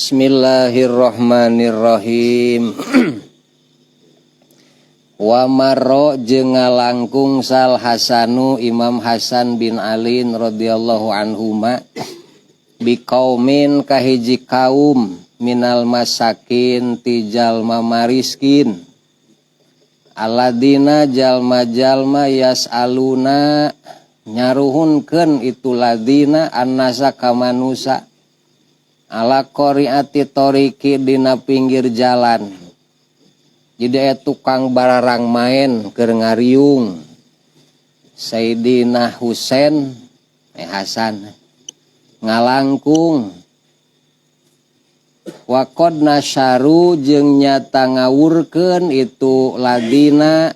Bismillahirrahmanirrahim. Wa marra jeung ngalangkung sal Hasanu Imam Hasan bin Ali radhiyallahu anhuma biqaumin kahiji kaum minal masakin ti jalma mariskin aladina jalma-jalma yasaluna nyaruhunkeun itu ladina annasa ka manusa ala qari'ati tariqi dina pinggir jalan. Jadi aya tukang bararang main keur ngariung. Sayyidina Husain Hasan ngalangkung. Wa qad nasyaru jeung nyata ngawurkeun itu ladina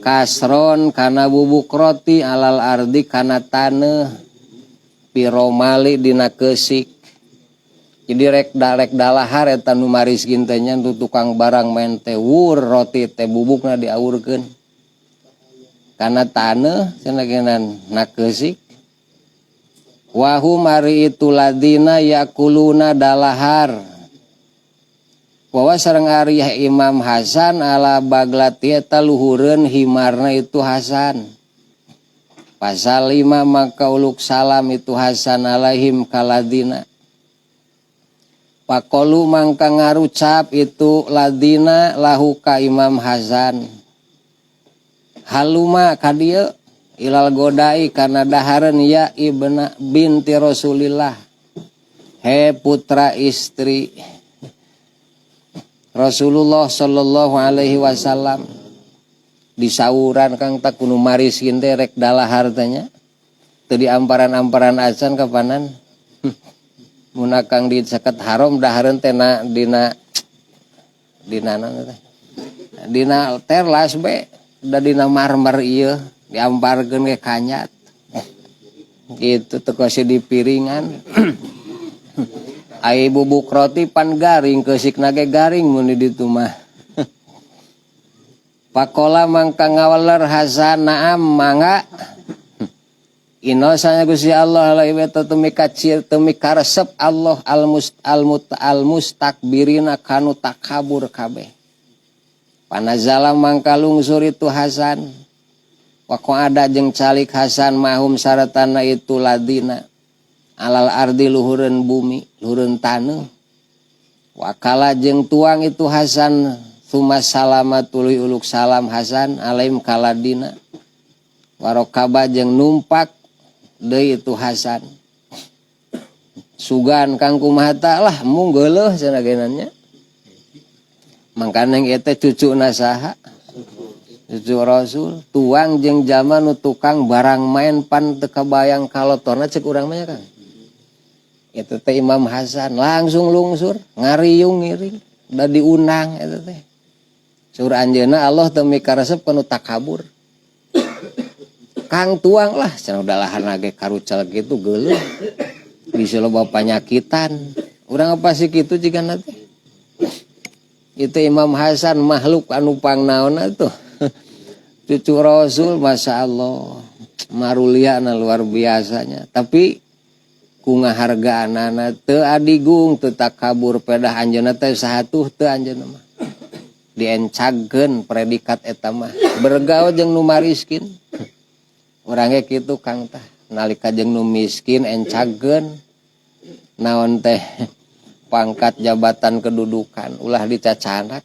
kasron kana bubuk roti alal ardi kana taneuh piromali dina keusik. Jadi rek rek dalahar eta nu mariskin teh nya tukang barang main teh wur roti teh bubukna diawurkeun kana taneuh cenah genan na keusik. Wa hum ari itu ladina yakuluna dalahar. Wa sareng ari Imam Hasan ala baglati eta luhureun himarna itu Hasan. Pasal 5 maka uluk salam itu Hasan alaihim kaladina. Pakolu mangka ngarucap itu ladina lahu ka Imam Hasan. Haluma kadieu ilal godai kana dahareun ya ibna binti Rasulillah. He putra istri Rasulullah sallallahu alaihi wasallam. Disauran kang tak kudu mariskin teh rek dalahar teh nya. Teu diamparan-amparan acan kapanan. Mun akang di seket haram dahareun teh na dina dina naon teh. Dina terlas be da dina marmer ieu diamparkeun ge kanyat. Gitu teu kose di piringan. Ai bubuk roti pan garing keusikna ge garing mun di ditu mah. Pakola mangka ngawaler Hasan naam mangga. Inosanya Gusti Allah la ieu teh teu kacir teu karesep Allah al mustakbirina kanu takabur kabeh. Panazala mangka lungsur itu Hasan. Wa ada jeung calik Hasan mahum saratana itu ladina. Alal ardi luhureun bumi, luhureun taneuh. Wakala jeung tuang itu Hasan summa salama tuluy uluk salam Hasan alaihim kaladina. Warokaba jeung numpak deui itu Hasan. Sugan kang kumaha ta lah mung geuleuh cenah geunannya. Mangkana ieu teh cucuna saha? Cucu Rasul. Tuang jeung jalma nu tukang barang main pan teu kabayang kalotorna ceuk urang mah nya Kang. Itu teh Imam Hasan langsung lungsur ngariung ngiring da diundang eta teh. Sur anjeunna Allah teu mikaresep kanu takabur. Kang tuang lah cenah dalahan ge karucal kitu geuleuh. Bisa loba panyakitan. Urang apa sih kitu jigana teh? Itu Imam Hasan makhluk anu pangnaonna tuh. Cucu Rasul Masya Allah. Maruliana luar biasanya. Tapi ku ngahargaanana teu adigung teu takabur pedah anjeunna teh sahatuh teu anjeunna mah. Diencagkeun predikat eta mah. Bergaul jeung nu mariskin. Urang ge kitu Kang tah. Nalika jeung nu miskin encagkeun naon teh pangkat jabatan kedudukan ulah dicacanak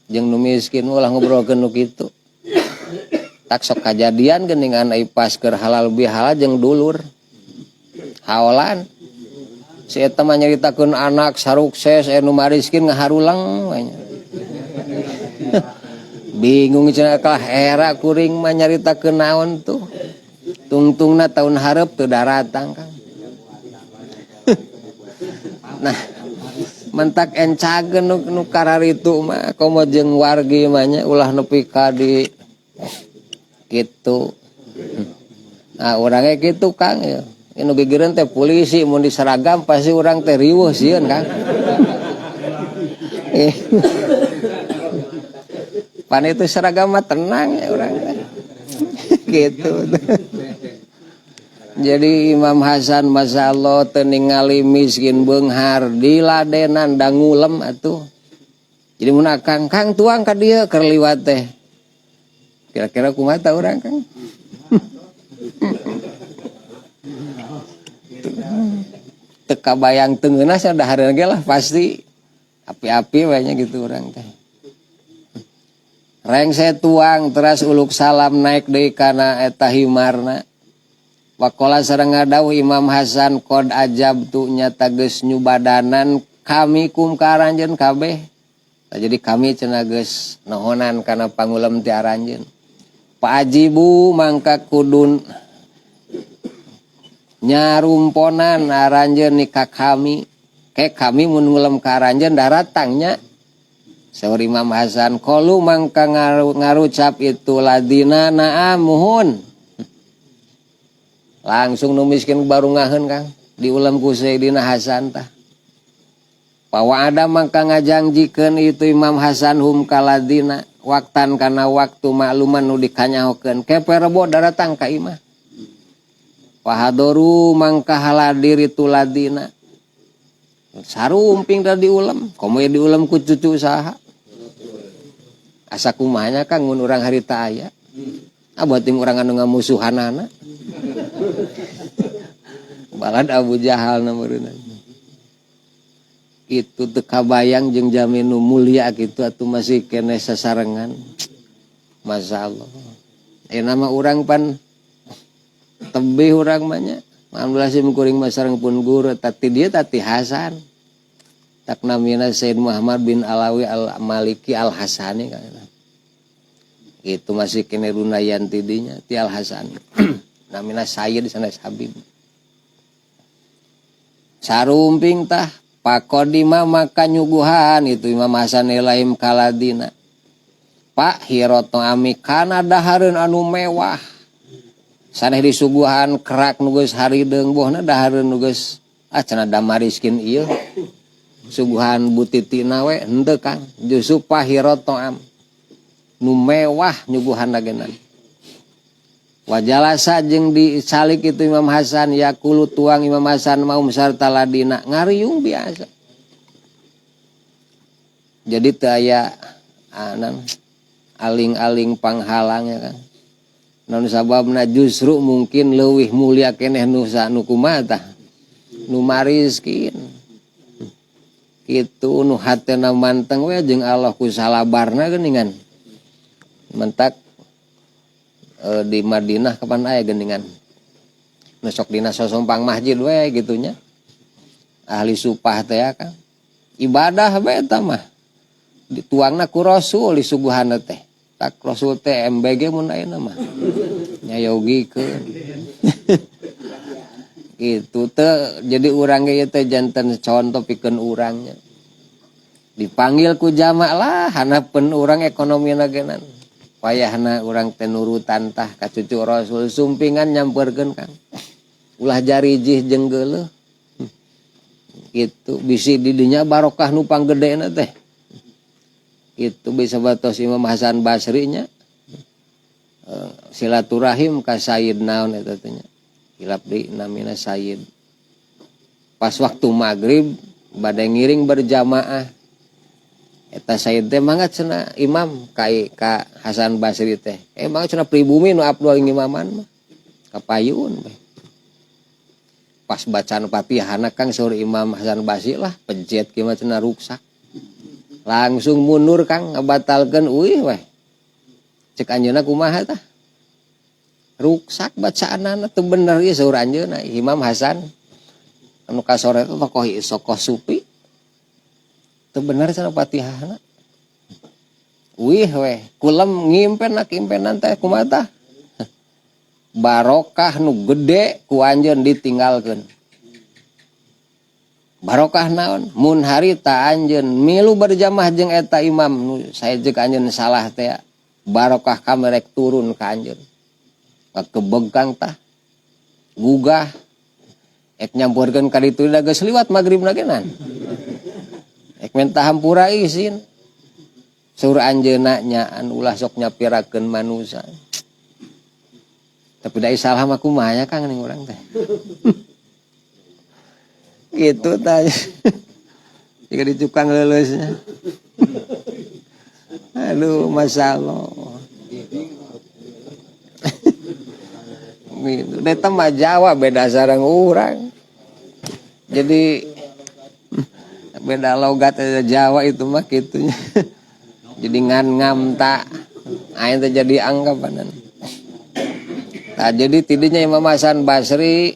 jeung nu miskin ulah ngobrolkeun nu kitu. Tak sok kajadian geuningan ai pas keur halal bihalal jeung dulur. Haolan si eta mah nyaritakeun anak sarukses nu mariskin ngaharulang we nya. Bingung cenah kalah era kuring mah nyaritakeun naon tuh. Tungtungna tahun hareup teu daratang Kang. Nah, mentak encageun nu kararitu mah komo jeung wargi mah nya ulah nepi ka di kitu. Nah, urang ge kitu Kang ya. Nu gigireun teh polisi mun diseragam pasti urang teh riweuh sieun Kang. Pan itu seragam mah tenang ya urang teh. Gitu. Jadi Imam Hasan, Masya Allah, teu ningali miskin beunghar diladenan da ngulem atuh. Jadi mun akang, "Kang, tuang ka dieu," keur liwat teh. Kira-kira kumaha tah urang, Kang? Teu kabayang, teu ngeunah sia dahareun ge lah, pasti api-api we nya gitu urang teh. Rengse tuang teras uluk salam, naik deui kana eta himarna. Waqala sareng ngadawuh Imam Hasan, qad ajabtu nyata geus nyubadanan kami kum ka aranjeun kabeh. Nah, jadi kami cenah geus nohonan kana pangulem ti aranjeun. Fa'ajibu mangka kudun nyarumponan aranjeun ni ka kami. Ke kami mun ngulem ka aranjeun daratang nya. Saur Imam Hasan, qalu mangka ngarucap itu ladina, na'am muhun. Langsung nu miskin baru ngaheun, Kang, diulem ku Sayyidina Hasan tah. Fawa'ada mangka ngajangjikeun itu Imam Hasan hum kaladina waktan kana waktu makluman nu dikanyahokeun, kepe rebo daratang ka imah. Fahadoru mangka haladir itu ladina. Sarumping tadi diulem, komo diulem ku cucu saha. Asa kumahanya, Kang, mun urang harita aya. Ah, buat tim urang anu ngamusuhanana. Balad Abu Jahal nomorna. Itu teu kabayang jeung jalmi nu mulia kitu atuh masih keneh sasarengan. Masya Allah. Nama urang pan tebih urang mah nya. Alhamdulillah sim kuring mah sareng pun guru tati dia tati Hasan. Tak namina Sayyid Muhammad bin Alawi Al Maliki Al Hasani kan. Itu masih kene runayan tidinya ti Al Hasani. Namina Sayyid sanes Habib. Sarumping tah faqadima maka nyuguhan itu Imam Hasan ilaihim kaladina. Pak hiroto ami kana dahareun anu mewah. Saneh disuguhan kerak nu geus harideung, bohna dahareun nu geus, ah cenah damariskin ieu. Suguhan butitina we henteu, Kang. Justru pahiroto am nu mewah nyuguhan dagenan. Wajalasa jeung dicalik itu Imam Hasan, yakulu tuang Imam Hasan mau sarta ladina ngariung biasa. Jadi teu aya anan aling-aling panghalang ya kan. Non sababna justru mungkin leuwih mulia keneh nu sa nu kumaha tah. Nu mariskin. Kitu nu hatena manteng we jeung Allah ku salabarna geuningan. Mentak di Madinah kapan aya geuningan. Nu sok dina sosompang masjid we gitunya. Ahli supah teh ya kan. Ibadah we eta mah. Dituangna ku Rasul disuguhanna teh. Tak Rasul teh MBG mun ayeuna mah. Nyayogikeun. Gitu teh jadi urang ge teh janten contoh pikeun urangnya. Dipanggil ku jamak lah hanapeun urang ekonomi genan. Wayahna urang teh nurutan tah ka cucu Rasul sumpingan nyamperkeun, Kang. Ulah jarijih jeung geuleuh. Gitu bisi di dinya barokah nu panggedena teh. Itu bisa batos Imam Hasan Basri nya. Silaturahim ka Sayyid naon eta teh nya. Hilap di namina Sayyid. Pas waktu maghrib bade ngiring berjamaah. Eta Sayyid teh mangga cenah imam ka Hasan Basri teh. Mangga cenah pribumi nu abdul ngimaman mah. Kapayun we. Pas bacaan Fatihah Kang, saur Imam Hasan Basri, lah pejet kieu mah cenah ruksak. Langsung mundur, Kang, ngabatalkeun euy weh. Cek anjeunna kumaha tah? Ruksak bacaanana teu bener ieu saur anjeunna Imam Hasan. Anu kasore teh tokoh tokoh sufi. Teu bener cenah Fatihahna. Wih weh, kulem ngimpen nak impenan teh kumaha tah? Barokah nu gede ku anjeun ditinggalkeun. Barokah naon? Mun harita anjeun milu berjamaah jeung eta imam nu saya jeung anjeun salah teh, barokah kamerek turun ka anjeun. Kebegkang tah. Gugah ek nyamperkeun ka ditu da geus liwat magribna genan. Ek minta hampura izin. Saur anjeunna nyaan ulah sok nyapirakeun manusa. Tapi da salah mah kumaha nya Kang ning urang teh. Gitu tah. Jika di tukang leuleusnya. Aduh, masyaallah. Gitu. Eta mah Jawa beda sareng urang. Jadi beda logat aja Jawa itu mah kitunya. Jadi ngan ngam tak aing teh jadi anggapanan. Nah, jadi tidinya Imam Hasan Basri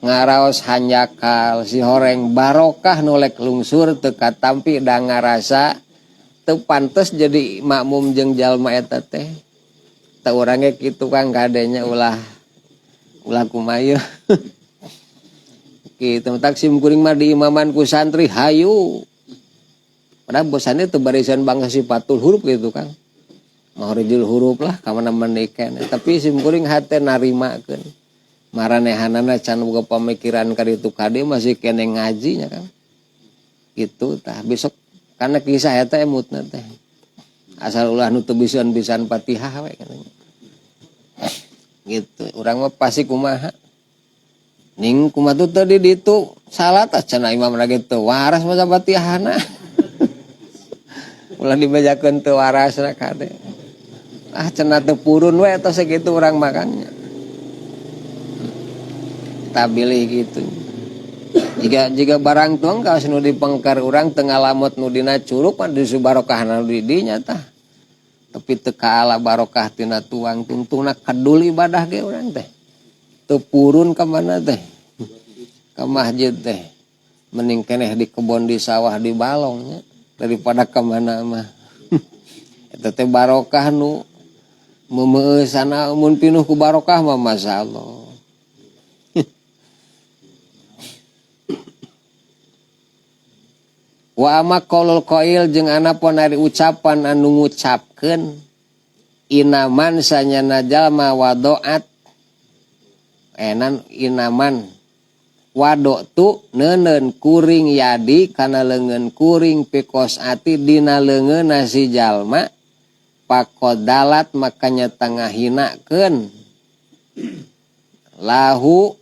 ngaraos hanjakal si horeng barokah nolek lungsur teu katampi da ngarasa teu pantes jadi makmum jeung jalma eta teh. Teu urang ge kitu Kang kadenya ulah ulah kumaha. Kitu tak sim kuring mah diimaman ku santri hayu. Padahal bosannya teu barisan bangsa sifatul huruf gitu Kang. Mahorijul huruf lah ka mana-mana ikan. Tapi sim kuring hate narimakeun. Maranehanana can boga pamikiran ka ditu ka dieu masih keneh ngajinya Kang. Gitu tah besok karena kisah eta emutna teh. Asal ulah nu teu bisan-bisan Fatihah we katanya. Gitu, urang mah pasti kumaha. Ning kumaha tuh tadi ditu salat cenah imam lagi teu waras maca Fatihahna. Ulah dibejakeun teu warasna kade. Ah cenah teu purun we eta sakitu urang makannya. Tabilih gitu. Jika barang tuang kaos nu dipengkar urang teu ngalamot nu dina curug mah disubarokahna nu di dinya tah. Tapi teu kaala barokah tina tuang tungtungna kedul ibadah ge urang teh. Teu purun ka mana teh? Ka masjid teh. Mending keneh di kebon di sawah di balongnya daripada ka mana mah. Eta teh barokah nu memeusana mun pinuh ku barokah mah masyaallah. Wa ama qaulul qail jeung anapun ari ucapan anu ngucapkeun inaman sanyana jalma wadoat enan inaman wadok tu neuneun kuring yadi kana leungeun kuring pikos ati dina leungeunna si jalma pakodalat makanya tangahinakeun lahu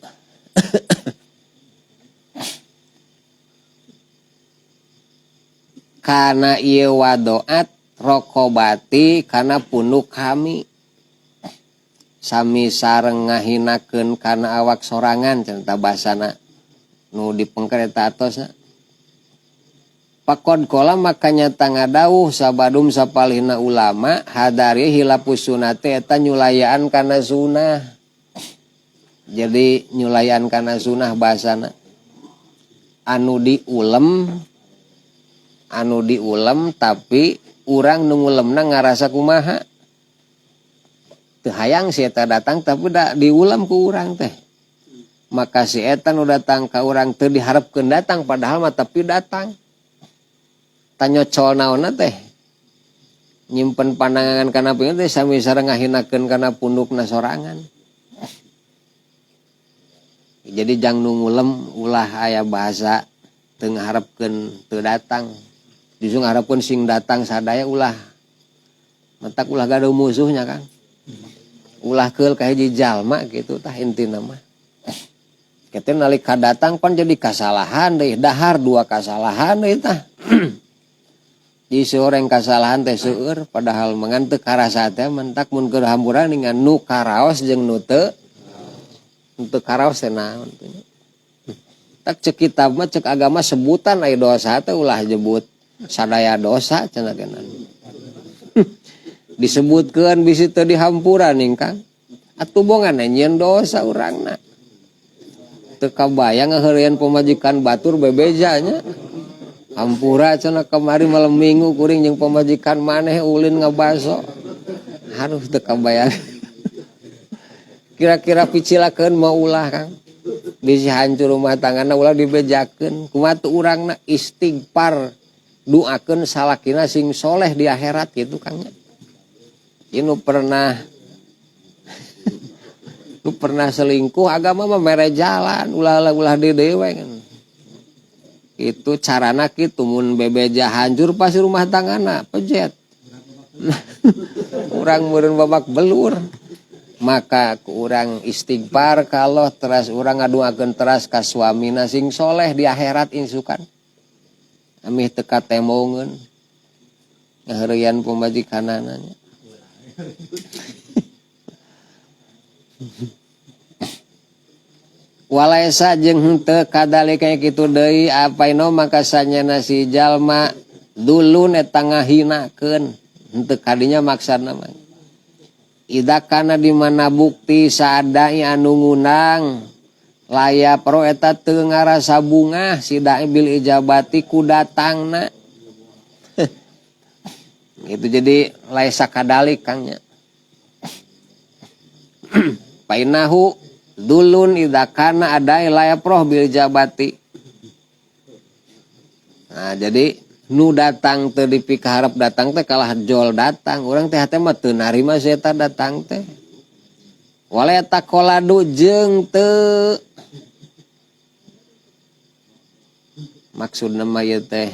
kana ieu wadoat rokobati kana punuk kami sami sareng ngahinakeun kana awak sorangan cenah basana nu dipengker eta atosna pakod kola makanya tangadauh sabadum sapalihna ulama hadari hilapus sunate eta nyulayaan kana sunah. Jadi nyulayaan kana sunah basana anu diulem tapi urang nu ngulemna ngarasa kumaha teu hayang si eta datang tapi da diulem ku urang teh. Maka si eta nu datang ka urang teu diharepkeun datang padahal mah tapi datang. Tanyocol naonna teh nyimpen pandangan kana pingin teh sami sareng ngahinakeun kana pundukna sorangan. Jadi jang nu ngulem ulah aya bahasa teu ngaharepkeun teu datang. Justru ngaharepkeun sing datang sadaya ulah. Mentak ulah gaduh musuhnya Kang. Ulah keul ka hiji jalma gitu tah intina mah. Kitu nalika datang pan jadi kasalahan deui, dahar dua kasalahan deui tah. Jadi seorang kasalahan teh seueur padahal mangan teu karasa teh mentak mun keur hamburan dengan nu karaos jeung nu teu karaos teh naon teh. Tak cek kitab mah cek agama sebutan aya dosa teh ulah jebut sadaya dosa cenah geuna. Disebutkeun bisi teu dihampura ning Kang. Atuh bongan nyieun dosa urangna. Teu kabayang ngaheureun pamajikan batur bebeja nya. Hampura cenah kamari malam minggu kuring jeung pamajikan maneh ulin ngabaso. Aduh teu kabayang. Kira-kira picilakeun mau ulah Kang. Bisi hancur rumah tanggana ulah dibejakeun. Kumaha tuh urangna istighfar doakeun salakina sing soleh di akhirat gitu Kang nya. Ieu nu pernah nu pernah selingkuh agama mah mere jalan ulah di dewe kan. Itu carana kitu mun bebeja hancur pasti rumah tanggana pejet. Urang meureun babak belur. Maka ku urang istighfar ka Allah teras urang ngaduakeun teras ka suamina sing soleh di akhirat insukan. Amih teu katemongeun ngaheureuyan pamajikanana nya. Walaisa jeung henteu kadalika kitu deui apaino maka sanyana si jalma dulun eta ngahinakeun henteu kadinya maksudna mah. Ida kana di mana bukti saadai anu ngundang laya pro eta teu ngarasa bungah si dai bil ijabati ku datangna. Gitu jadi laisa kadalik Kang nya. Painahu dulun idza kana adai la yaproh bil jabati. Nah, jadi nu datang teu dipikaharep datang teh kalah jol datang. Urang teh hate mah teu narima si eta datang teh. Wala taqoladu jeung teu maksudna mah ieu teh.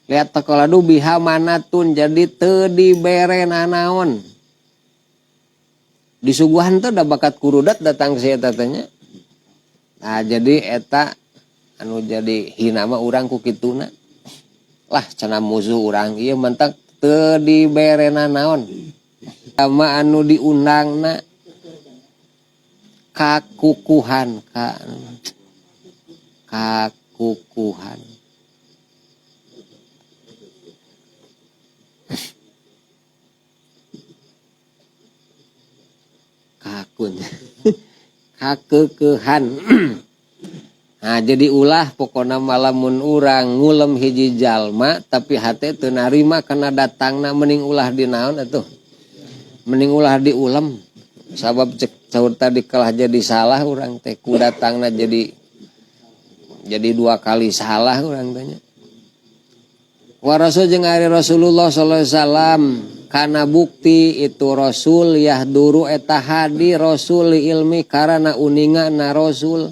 Lihat taqoladu biha manatun jadi teu dibere nanaon. Disuguhan teh da bakat kurudat datang si eta teh nya. Nah, jadi eta anu jadi hina mah urang ku kituna. Lah cenah musuh urang ieu mentak teu dibere nanaon. Sama anu diundangna kakukuhan ka kakukuhan. Kakun. Kakekehan. Nah, jadi ulah pokona malamun urang ngulem hiji jalma tapi hate teu narima kana datangna mending ulah di naon atuh. Mending ulah diulem. Sabab cek saur tadi kalah jadi salah urang teh ku datangna jadi dua kali salah urang teh nya. Wa rasul jeung ari Rasulullah sallallahu alaihi wasallam kana bukti itu rasul yahduru eta hadi rasul ilmi karana uninga na rasul.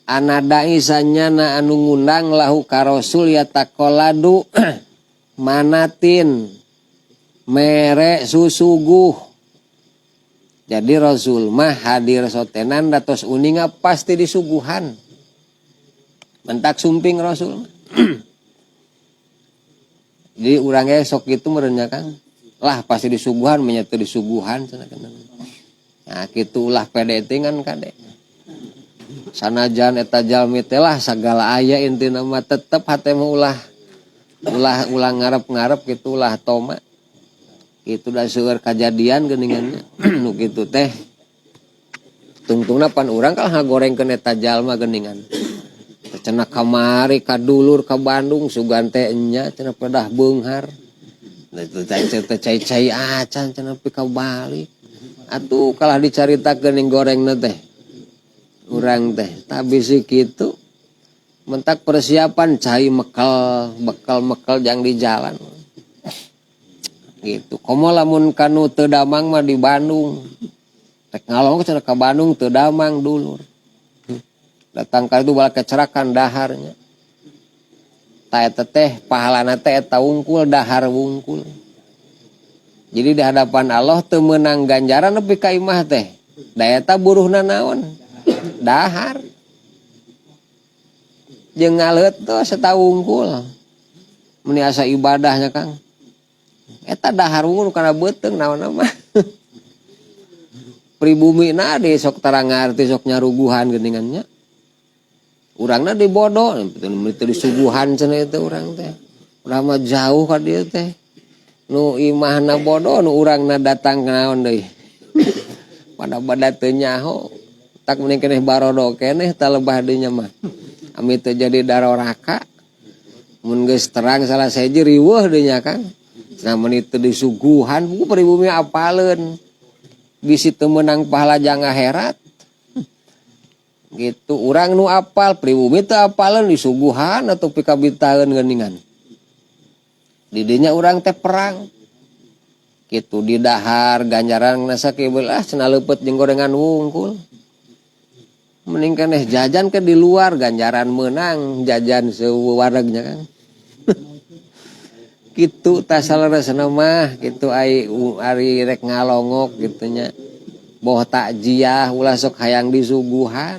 Anadai sanyana anu ngundang lahu ka rasul yataqalladu manatin mere susuguh. Jadi rasul mah hadir sotenan datos uninga pasti disuguhan. Mentak sumping rasul mah. Jadi urangnya sok itu merenya Kang. Lah pasti disuguhan menyatu disuguhan cenah kana. Nah kitu ulah pede tingan kade. Sanajan eta jalmi teh lah sagala aya intina mah tetep hate mah ulah ulah ulah ngarep-ngarep kitu ulah toma. Kitu da seueur kajadian geuningannya. Nu kitu teh tungtungna pan urang kalah ngagorengkeun eta jalma geuningan. Cenah kamari ka dulur ka Bandung sugan teh nya cenah pedah beunghar. Teu cai-cai acan cenah pi ka Bali. Atuh kalah dicaritakeun ning gorengna teh. Urang teh tapi si kitu mentak persiapan cai mekel, bekal-mekel jang di jalan. Gitu. Komo lamun kanu teu damang mah di Bandung. Rek ngalong cenah ka Bandung teu damang dulur. Datang ka itu bala kecerakan daharnya. Ta eta teh pahalana teh eta wungkul dahar wungkul. Jadi di hadapan Allah teu meunang ganjaran nepi ka imah teh. Da eta buruhna naon? Dahar. Jeung ngaleut teh eta wungkul. Meni asa ibadahnya Kang. Eta dahar wungkul kana beuteung naon mah. Pribumi na de sok tara ngarti sok nyaruguhan geuningannya. Urangna dibodoh, teu disuguhan cenah itu urang teh. Urang mah jauh ka dieu teh. Nu imahna bodoh, nu urangna datang naon deui. Pada bada teu nyaho, tak mending keneh barodo keneh ta lebah deui nya mah. Ami teu jadi daroraka. Mun geus terang salah seji riweuh deui nya Kang. Nah mun teu disuguhan, buku pribumi apaleun. Bisi teu meunang pahala jang akhirat. Gitu urang nu apal pribumi teu apaleun disuguhan atau pikabitaeun geuningan. Di dinya urang teh perang. Gitu di dahar ganjaran sakieu ah cenah leupeut jeung gorengan wungkul. Mending keneh jajan ke di luar ganjaran meunang jajan seuwaregnya kan. Kitu tah saleresna mah kitu ai ari rek ngalongok kitu nya. Boh takjiah ulah sok hayang disuguhan.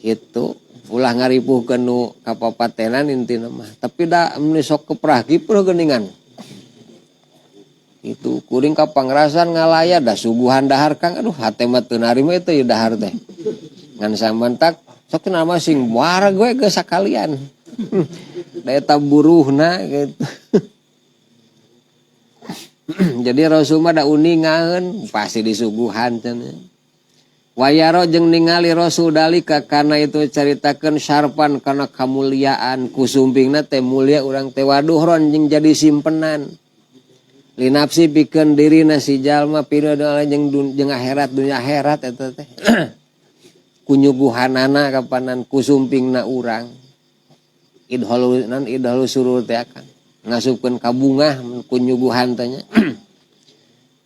Kitu ulah ngaripuhkeun nu kapapatenan intina mah. Tapi da meni sok keprah kiprah geuningan. Itu kuring ka pangrasan ngalaya da suguhan dahar Kang, aduh hate mah teu narima itu ieu dahar teh. Ngan samantak sok cenah mah sing wareg we geus sakalian. Da eta buruhna gitu. Jadi Rasul mah da uningaeun pasti disuguhan cenah. Wayaro jeung ningali Rasul dalika kana itu caritakeun syarfan kana kamuliaan ku sumpingna teh mulia urang teh waduhron jeung jadi simpenan. Linapsi pikeun dirina si jalma pira doa jeung jeung akhirat dunya akhirat eta teh. Kunyuguhanana kapanan ku sumpingna urang. Idhalu nan idhalu surur teh akan ngasupkeun ka bungah kunyuguhan teh nya.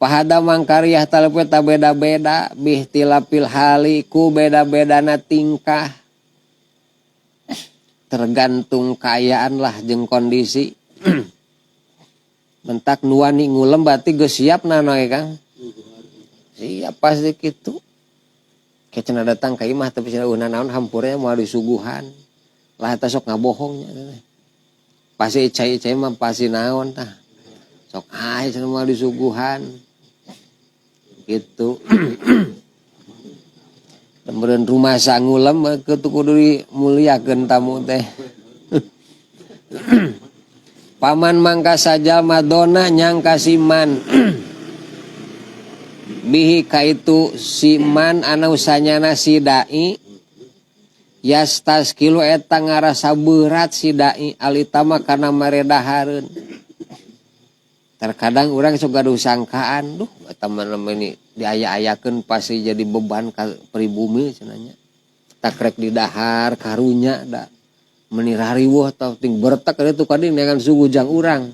Pahada mangkariah talpe ta beda-beda bihtilafil hali ku beda-bedana tingkah. Tergantung kaayaan lah jeung kondisi. Mentak nuani ngulem berarti geus siap nano ya Kang. Siap pasti kitu. Ke cenah datang ka imah tapi cenah eueuh naon hampurnya moal disuguhan. Lah eta sok ngabohongnya teh. Pasti cai-cai mah pasti naon tah. Sok ae cenah moal disuguhan. Gitu. Meureun rumasa ngulem kitu kudu dimuliakeun tamu teh. Paman mangka sajalma dona nyangka siman. Bihi kaitu siman anu sanyana si dai yastaskilu eta ngarasa berat si dai alitama kana maredahareun. Terkadang urang sok gaduh sangkaan, duh eta mah ini diaya-ayakeun pasti jadi beban ka pribumi cenah nya. Takrek di dahar karunya da. Meni rariweuh tah ting bertek ka ditu ka dieu neangan suguh jang urang.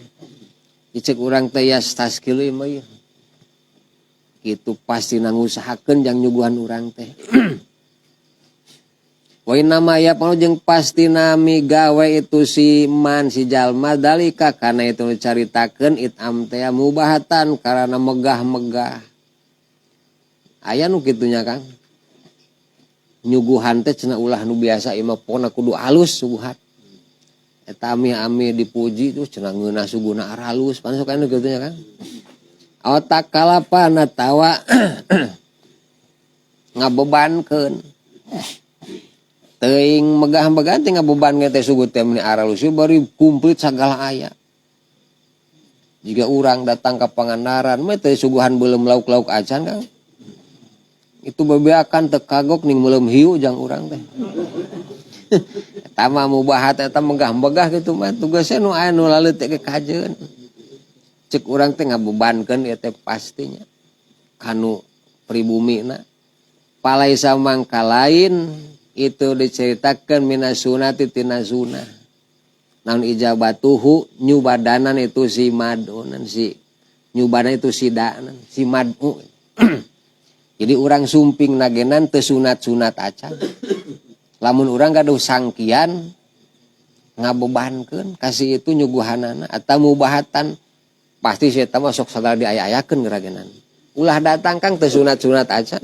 Icek urang teh yastaskilu ieu mah ieu. Kitu pasti nangusahakeun jang nyuguhan urang teh. Wa inna ma yap'alu jeung pasti nami gawe itu si man si jalma dalika kana itu caritakeun itam teh mubahatan karana megah-megah. Aya nu kitunya Kang. Nyuguhan teh cenah ulah nu biasa ieu mah pokona kudu alus suguhan. Eta ami-ami dipuji tuh cenah ngeunah suguhna aralus pan sok anu kitu nya Kang. Otak kalapa na tawa ngabebankeun. Teuing megah-megah teh ngabebankeun teh suguh teh meni aralus bari kumplit sagala aya. Jika urang datang ka Pangandaran mah teh suguhan beuleum lauk-lauk acan Kang. Itu bebeakan teu kagok ning meuleum hiu jang urang teh. Eta mah mubahat eta megah-megah kitu mah tugasna nu aya nu laleutik ge kajeun. Cek urang teh ngabebankeun ieu teh pastinya kanu pribumina. Palaisa mangka lain itu diceritakeun minas sunati tina sunah. Naon ijabatuhu nyubadanan itu si madunan si nyubadan itu si danan si madu. Jadi urang sumping nagenan teu sunat-sunat acan. Lamun urang gaduh sangkian ngabebankeun kasih itu nyuguhanana atau mubahatan pasti si eta mah sok sagala diaya-ayakeun geragenan. Ulah datang Kang teu sunat-sunat acan.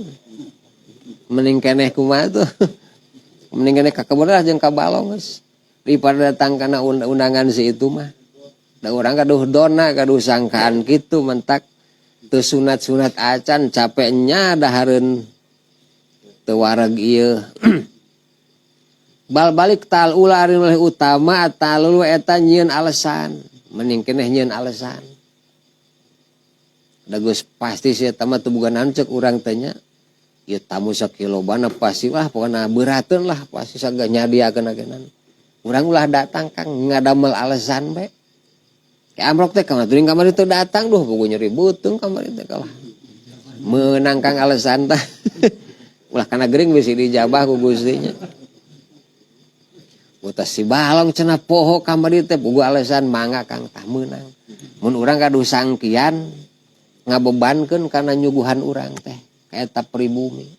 Mending keneh kumaha tuh. Mending keneh ka kebon lah jeung ka balong geus. Daripada datang kana undangan si itu mah. Da urang gaduh dona gaduh sangkaan kitu mentak teu sunat-sunat acan capeknya dahareun teu wareg ieu. Bal balik tal ulah ari nu utama talulu eta nyieun alasan. Mending keneh nyieun alasan. Da geus pasti si eta mah teu boga naon ceuk urang teh nya. Ieu tamu sakilobana pasti wah pokona beurateun lah pasti sagala nyadiakeun agenan. Urang ulah datang Kang ngadamel alasan bae. Ke amrok teh kamari teuing kamari teu datang duh puguh nyeri beuteung kamari teh kalah. Meunang Kang alasan tah. Ulah kana gering bisi dijabah ku Gusti nya. Utas si balong cenah poho kamari teh puguh alasan mangga Kang tah meunang. Mun urang gaduh sangkian ngabebankeun kana nyuguhan urang teh ka eta pribumi.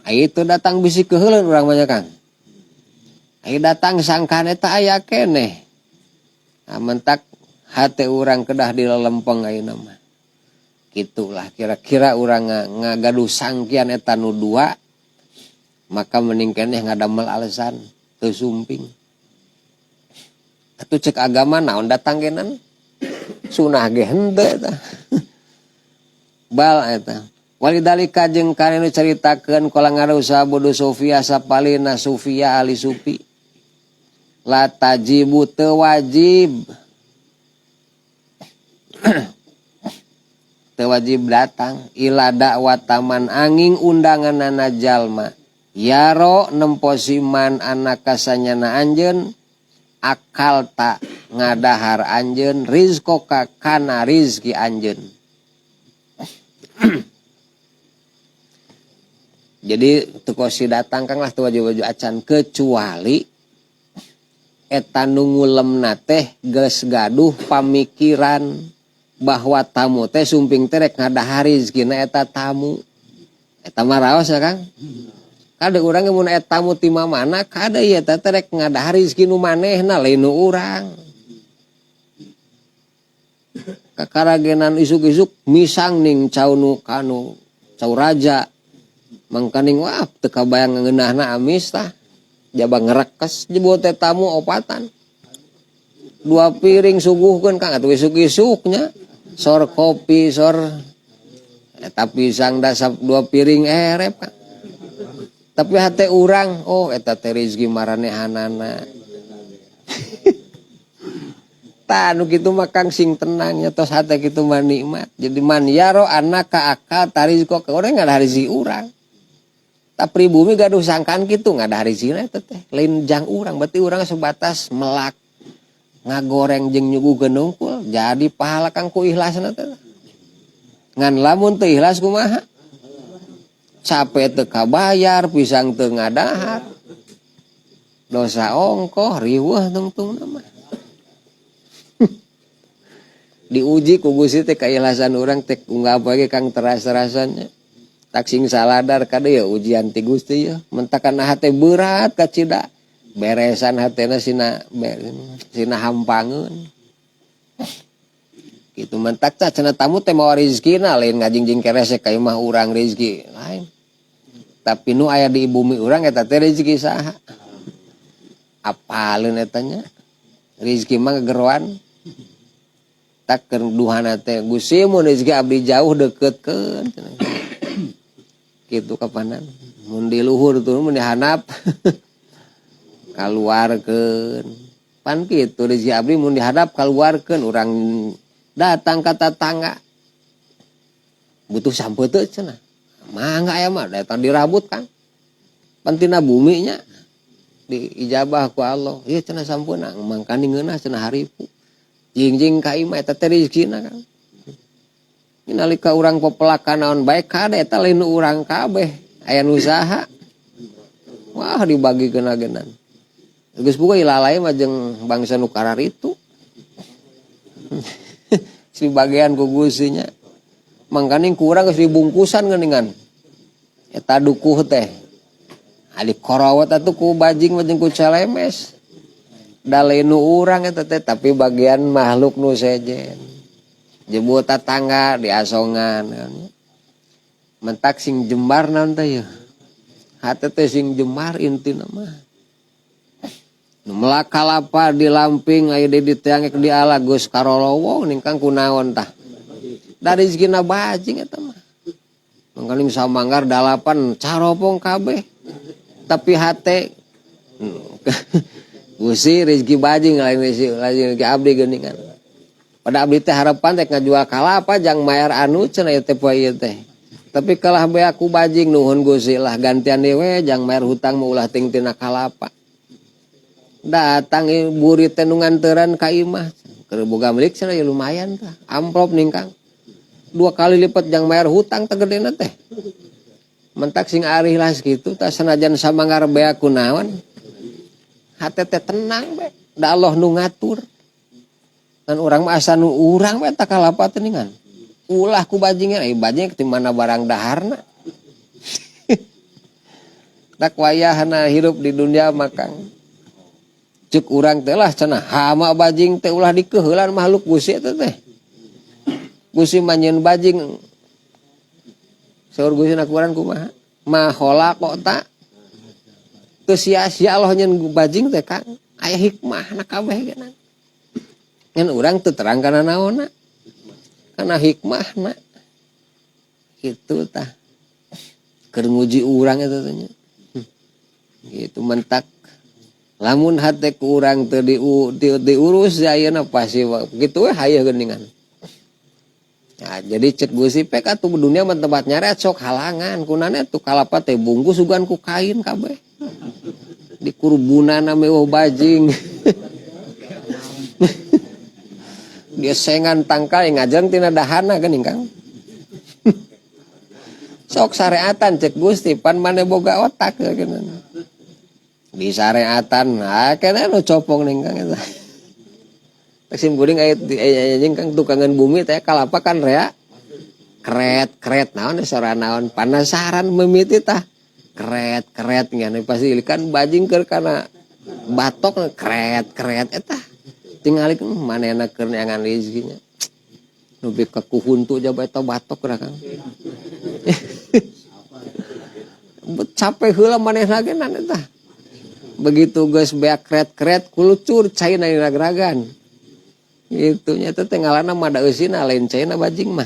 Ai itu datang bisi keuheuleun urang mah nya Kang. Ai datang sangkaan eta aya keneh. Nah, mentak hate urang kedah dilelempeng ayeuna mah. Gitulah kira-kira urang ngagaduh sangkian eta nu dua, maka mending keneh ngadamel alasan teu sumping. Atuh cek agama naon datang genan? Sunah ge henteu eta. Bal eta. Walidalika jeung kana nu caritakeun kala ngarusa bodoh Sofia sapalina Sofia ali supi. La tajibu teu wajib. Teu wajib datang ila dakwataman angin undanganana jalma. Yaro nempo siman anak kasanyana anjeun akal tak ngadahar anjeun rizkoka kana rizki anjeun. Jadi teu kosi datang kang lah teu wajib-wajib acan kecuali eta nu ngulemna teh geus gaduh pamikiran bahwa tamu teh sumping teh rek ngadahar rizkina eta tamu. Eta mah raos ya Kang. Kade urang ge mun eta tamu ti mamana kade ieu teh rek ngadahar rizki nu manehna lain nu urang. Kakaragenan isuk-isuk misang ning cau nu kanu cau raja. Mangkaning wah teu kabayang ngeunahna amis tah. Jaba ngerekes jebul teh tamu opatan. Dua piring suguhkeun Kang atuh isuk-isuknya. Sor kopi sor eta pisang dasap dua piring erep Kang. Tapi hate urang oh eta teh rezeki maranehanana. Tah nu kitu mah Kang sing tenang nya tos hate kitu mah nikmat. Jadi man yaro anaka akal tarizqo ka urang ngadahar rezeki urang. Tapi pribumi gaduh sangkaan kitu ngadahar rezekina eta teh lain jang urang berarti urang sebatas melak ngagoreng jeung nyuguhkeun hungkul jadi pahala Kang ku ikhlasna teh. Ngan lamun teu ikhlas kumaha? Capek teu kabayar, pisang teu ngadahar. Dosa ongkoh riweuh tungtungna mah. Diuji ku Gusti teh keikhlasan urang teh unggal poe ge Kang teras-terasannya. Tak sing saladar kade ya ujian ti Gusti ya. Mentakan hate berat kacida. Beresan hatena sina sina hampangeun. Kitu mentak tah cenah tamu teh mawa rezekina lain ngajingjing keresek ka imah urang rezeki lain. Tapi nu aya di bumi urang eta teh rezeki saha? Apaleun eta nya? Rezeki mah gegeroan. Tak keur duhana teh Gusti mun rezeki abdi jauh deketkeun cenah. Kitu kapanan mun di luhur tuh mun dihandap kaluarkeun pan kitu rezeki abdi mun dihadap kaluarkeun urang datang ka tatangga butuh sampeuteu cenah mangga aya mah datang dirabut Kang pan tina bumi nya diijabah ku Allah ieu cenah sampeuna mangkani ngeunah cenah haripu jingjing ka imah eta teh rezekina Kang. Nalika urang pepelakan naon bae kade eta lain nu urang kabeh aya nu saha wah dibagikeun agenan geus boga ilalai mah jeung bangsa nu kararitu. Si bagian ku Gusti nya mangkaning ku urang geus dibungkusan geuningan eta dukuh teh adi korowot atuh ku bajing mah jeung ku celemes da lain nu urang eta teh tapi bagian makhluk nu sejen jebul tatangga diasongan mentak sing jembar naon teh yeuh hate teh sing jembar intina mah nu melak kalapa di lamping aya di diteang di ala geus karolowong ningkang kunaon tah da rezekina bajing eta mah mangkaning samanggar dalapan caropong kabeh tapi hate Gusti rezeki bajing lain rezeki abdi geuningan. Pada abdi teh harapan teh ngajual kalapa jang mayar anu cenah ieu teh poe ieu teh. Tapi kalah bae aku bajing nuhun Gusti lah gantian deui we jang mayar hutang mah ulah ting tina kalapa. Datang burit teh nu nganteran ka imah. Keur boga milik cenah ya lumayan tah. Amplop ningkang. 2 kali lipat jang mayar hutang teh gedena teh. Mentak sing arih lah sakitu tah sanajan samanggar bae aku naon. Hate teh tenang bae. Da Allah nu ngatur. Kan urang mah asa nu urang we tah kalapa teh ningan. Ulah ku bajingan, bajing ti mana barang daharna. Tak wayahna hirup di dunia mah Kang. Cek urang teh lah cenah hama bajing teh ulah dikeuheulan makhluk Gusti eta teh. Gusti mah nyieun bajing. Saur Gusti na Quran kumaha? Ma khalaqta. Teu sia-sia Allah nyieun bajing teh Kang. Aya hikmahna kabeh geunang. Ngan urang teu terang kana naonna. Kana hikmahna. Kitu tah. Keur nguji urang eta teh nya. Gitu mentak. Lamun hate ku urang teu diurus ayeuna pasti kitu we hayeuh geuningan. Nah, jadi cek Gusti pek atuh dunia mah tempat nyaret sok halangan kunana tuh kalapa teh bungkus sugan ku kain kabeh. Di kurubunana mewah bajing. Dia sengan tangkal ngajeng tina dahana geuning Kang. Sok sareatan cek Gusti pan mane boga otak geuning. Di sareatan, nah kena nu copong ning Kang eta. Sim kuring aya jeung Kang tukangan bumi teh kalapa kan rea kret kret naon sora naon panasaran mimiti tah kret kret ngene pasti kan bajing keur kana batok kret kret eta tingali manehna keur neangan rezekinya nepi ka kuhuntu jaba eta batok ra Kang. Capek heula manehna ge eta. Begitu geus beak kret-kret kulucur caina ragragan. Gitu nya teh ngalana mah da eusina lain caina bajing mah.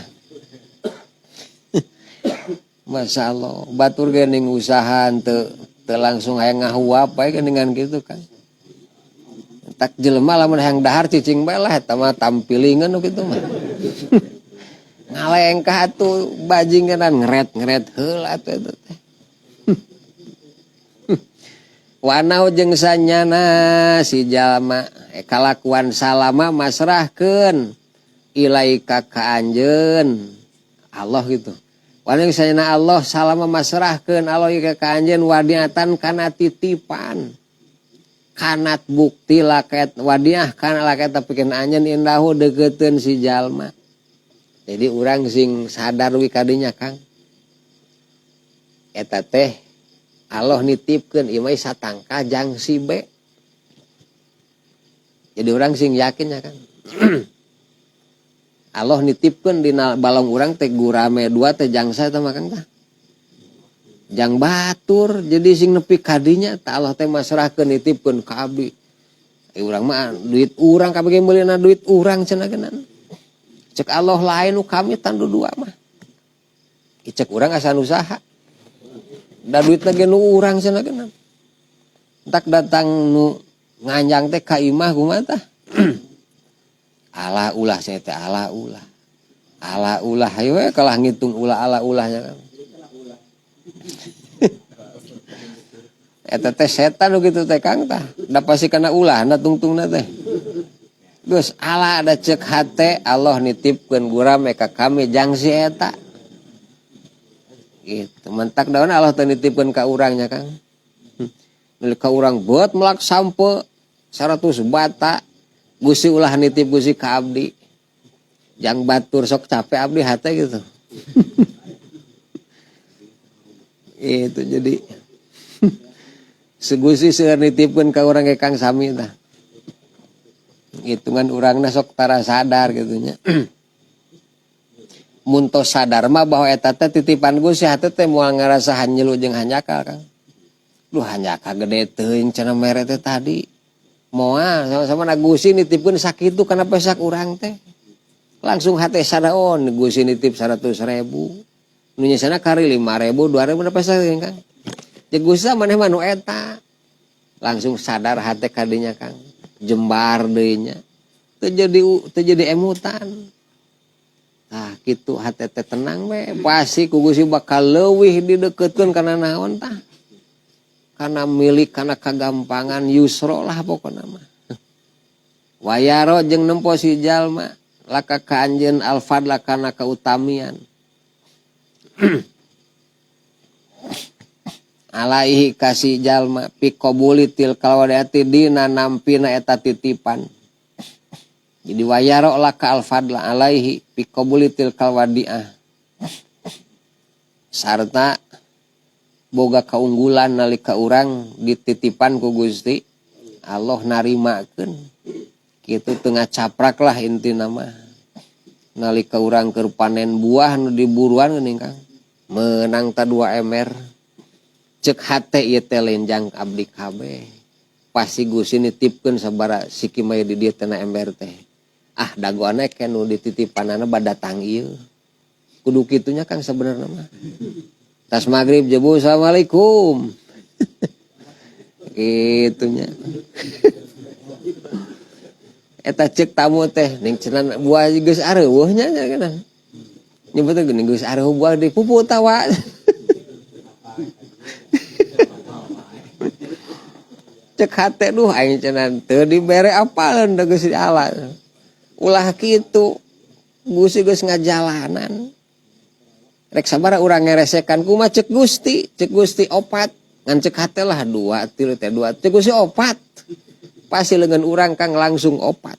Masya Allah, batur ge ning usaha teu langsung hayang ngahuap bae geuningan kitu kan. Tak jelema lamun hayang dahar cicing bae lah eta mah tampilingan nu kitu mah. Ngalengkah atuh bajing geuna ngeret-ngeret heula atuh eta teh. Wanau jeung sanyana si jalma kalakuan salama masrahkeun ilaika ka anjeun Allah gitu. Wanau jeung sanyana Allah salama masrahkeun Allah ka anjeun wadiatan kana titipan. Kanat bukti laket wadiah kana laket pikeun anjeun indahu deukeutkeun si jalma. Jadi urang sing sadar we kadinya Kang. Eta teh Allah nitipkeun ieu mah satangka jang si B. Jadi orang sing yakin ya kan. Allah nitipkeun dina balong urang teh gurame dua teh jangsa eta mah Kang tah. Jang batur jadi sing nepi kadinya tah Allah teh masrahkeun nitipkeun ka abdi. Urang mah duit urang kabeh ge meulina duit urang cenah geunan. Cek Allah lain nu kami tandu dua mah. Cek urang asa usaha. Da duitna ge nu urang cenah geunan. Tak datang nu nganjang teh ka imah kumaha tah? Ala ulah saya teh ala ulah. Ala ulah hayu we kalah ngitung ulah ala ulahnya kan. Eta teh setan nu kitu teh Kang tah. Da pasti kana ulahna tungtungna teh. Geus ala da ceuk hate Allah nitipkeun gurame ka kami jang si eta. Gitu mentak daun Allah teh nitipkeun ka urangnya Kang. Milik ka urang buat melak sampe 100 bata Gusti ulah nitip Gusti ka abdi. Jang batur sok capek abdi hate gitu. Itu jadi segusi seueur nitipkeun ka urang ge Kang sami tah. Hitungan urangna sok tara sadar gitu nya. Mun tos sadar mah bahwa eta teh titipan Gusti hate teh moal ngarasa hanjelu jeung hanjakal Kang. Duh hanjakal gede teuing cenah mere teh tadi. Moal sama-sama na Gusti nitipkeun sakitu kana pesak urang teh. Langsung hate sadaon Gusti nitip 100.000. Nu nyesana kari 5.000, 2.000 na pesak Kang. Jeung Gusti maneh mah nu eta. Langsung sadar hate kadinya Kang. Jembar deui nya. Teu jadi emutan. Tah kitu hate teh tenang we, pasti ku Gusti bakal leuwih dideukeutkeun kana naon tah. Kana milik kana kagampangan yusro lah pokona mah. Wayaro jeung nempo si jalma laka ka anjeun alfadla kana kautamian. Alaihi kasih jalma piqabuli tilkal wadiati dina nampina eta titipan. Jadi wayaro laka alfadla alaihi piqabuli tilkal wadiah. Sarta boga keunggulan nalika urang dititipan ku Gusti Allah narimakeun. Kitu teu ngacaprak lah intina mah. Nalika urang keur panen buah nu diburuan geuning Kang. Meunang ta 2 ember. Ceuk hate ieu teh lenjang abdi kabeh. Pasti Gusti nitipkeun sabaraha siki mah di dieu teh na ember teh. Ah dagoanna ke nu dititipanana badatang ieu. Kudu kitunya Kang sebenarnya mah. Tas maghrib jebu assalamualaikum. Gitunya. Eta cek tamu teh ning cenah buah geus areuweuh nya cenah. Nyebutna geuning geus areuweuh buah di pupu tawa. Cek hate duh aing cenah teu dibere apaleun da geus diala. Ulah kitu. Gusti geus ngajalanan. Rek sabaraha urang ngeresekan kumaha cek Gusti opat. Ngan cek hate lah 2 3 teh 2 cek Gusti opat. Pasti leungeun urang Kang langsung opat.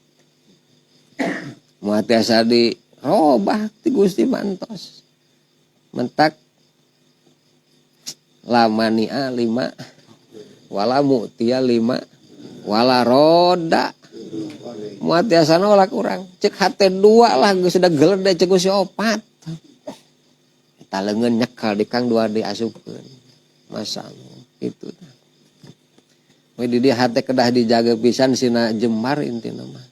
Moal tiasa di robah ti Gusti mantos. Mentak lamania 5 wala mu'tiya 5 wala roda. Moal tiasa nolak urang. Cek hate 2 lah geus da gelede cek Gusti opat. Eta leungeun nyekel di Kang 2 diasupkeun. Masya Allah itu. We di dieu hate kedah dijaga pisan sina jemar intina mah.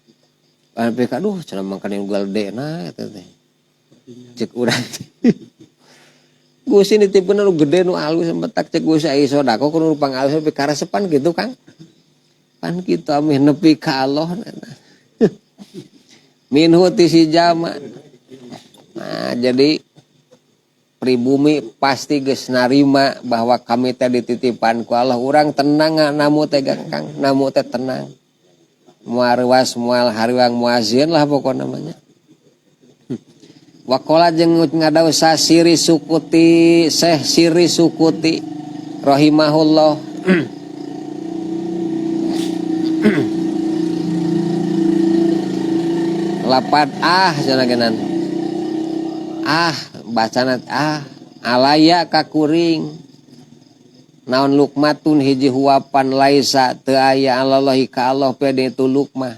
Sampai ka aduh cenah mangkane nu geledena eta teh. Cek urang teh. Gusti nitipkeun nu gede nu alus mentak cek Gusti ai sedekah ku nu pangalus tapi karesepan gitu Kang. Pan kitu amih nepi ka Allah. Minhu ti si jama. Nah, jadi pribumi pasti geus narima bahwa kami teh dititipan ku Allah. Urang tenang namu teh Kang, namu teh tenang. Moal reuas, moal hariwang, moal sieun lah pokona mah nya. Waqala jeung ngadau sasiri sukuti, Syekh Siri Sukuti rahimahullah. Lapad ah cenah geunan. Ah bacana ah alaya kakuring naon lukmatun hiji huapan laisa teu aya alallahi ka Allah pede itu lukmah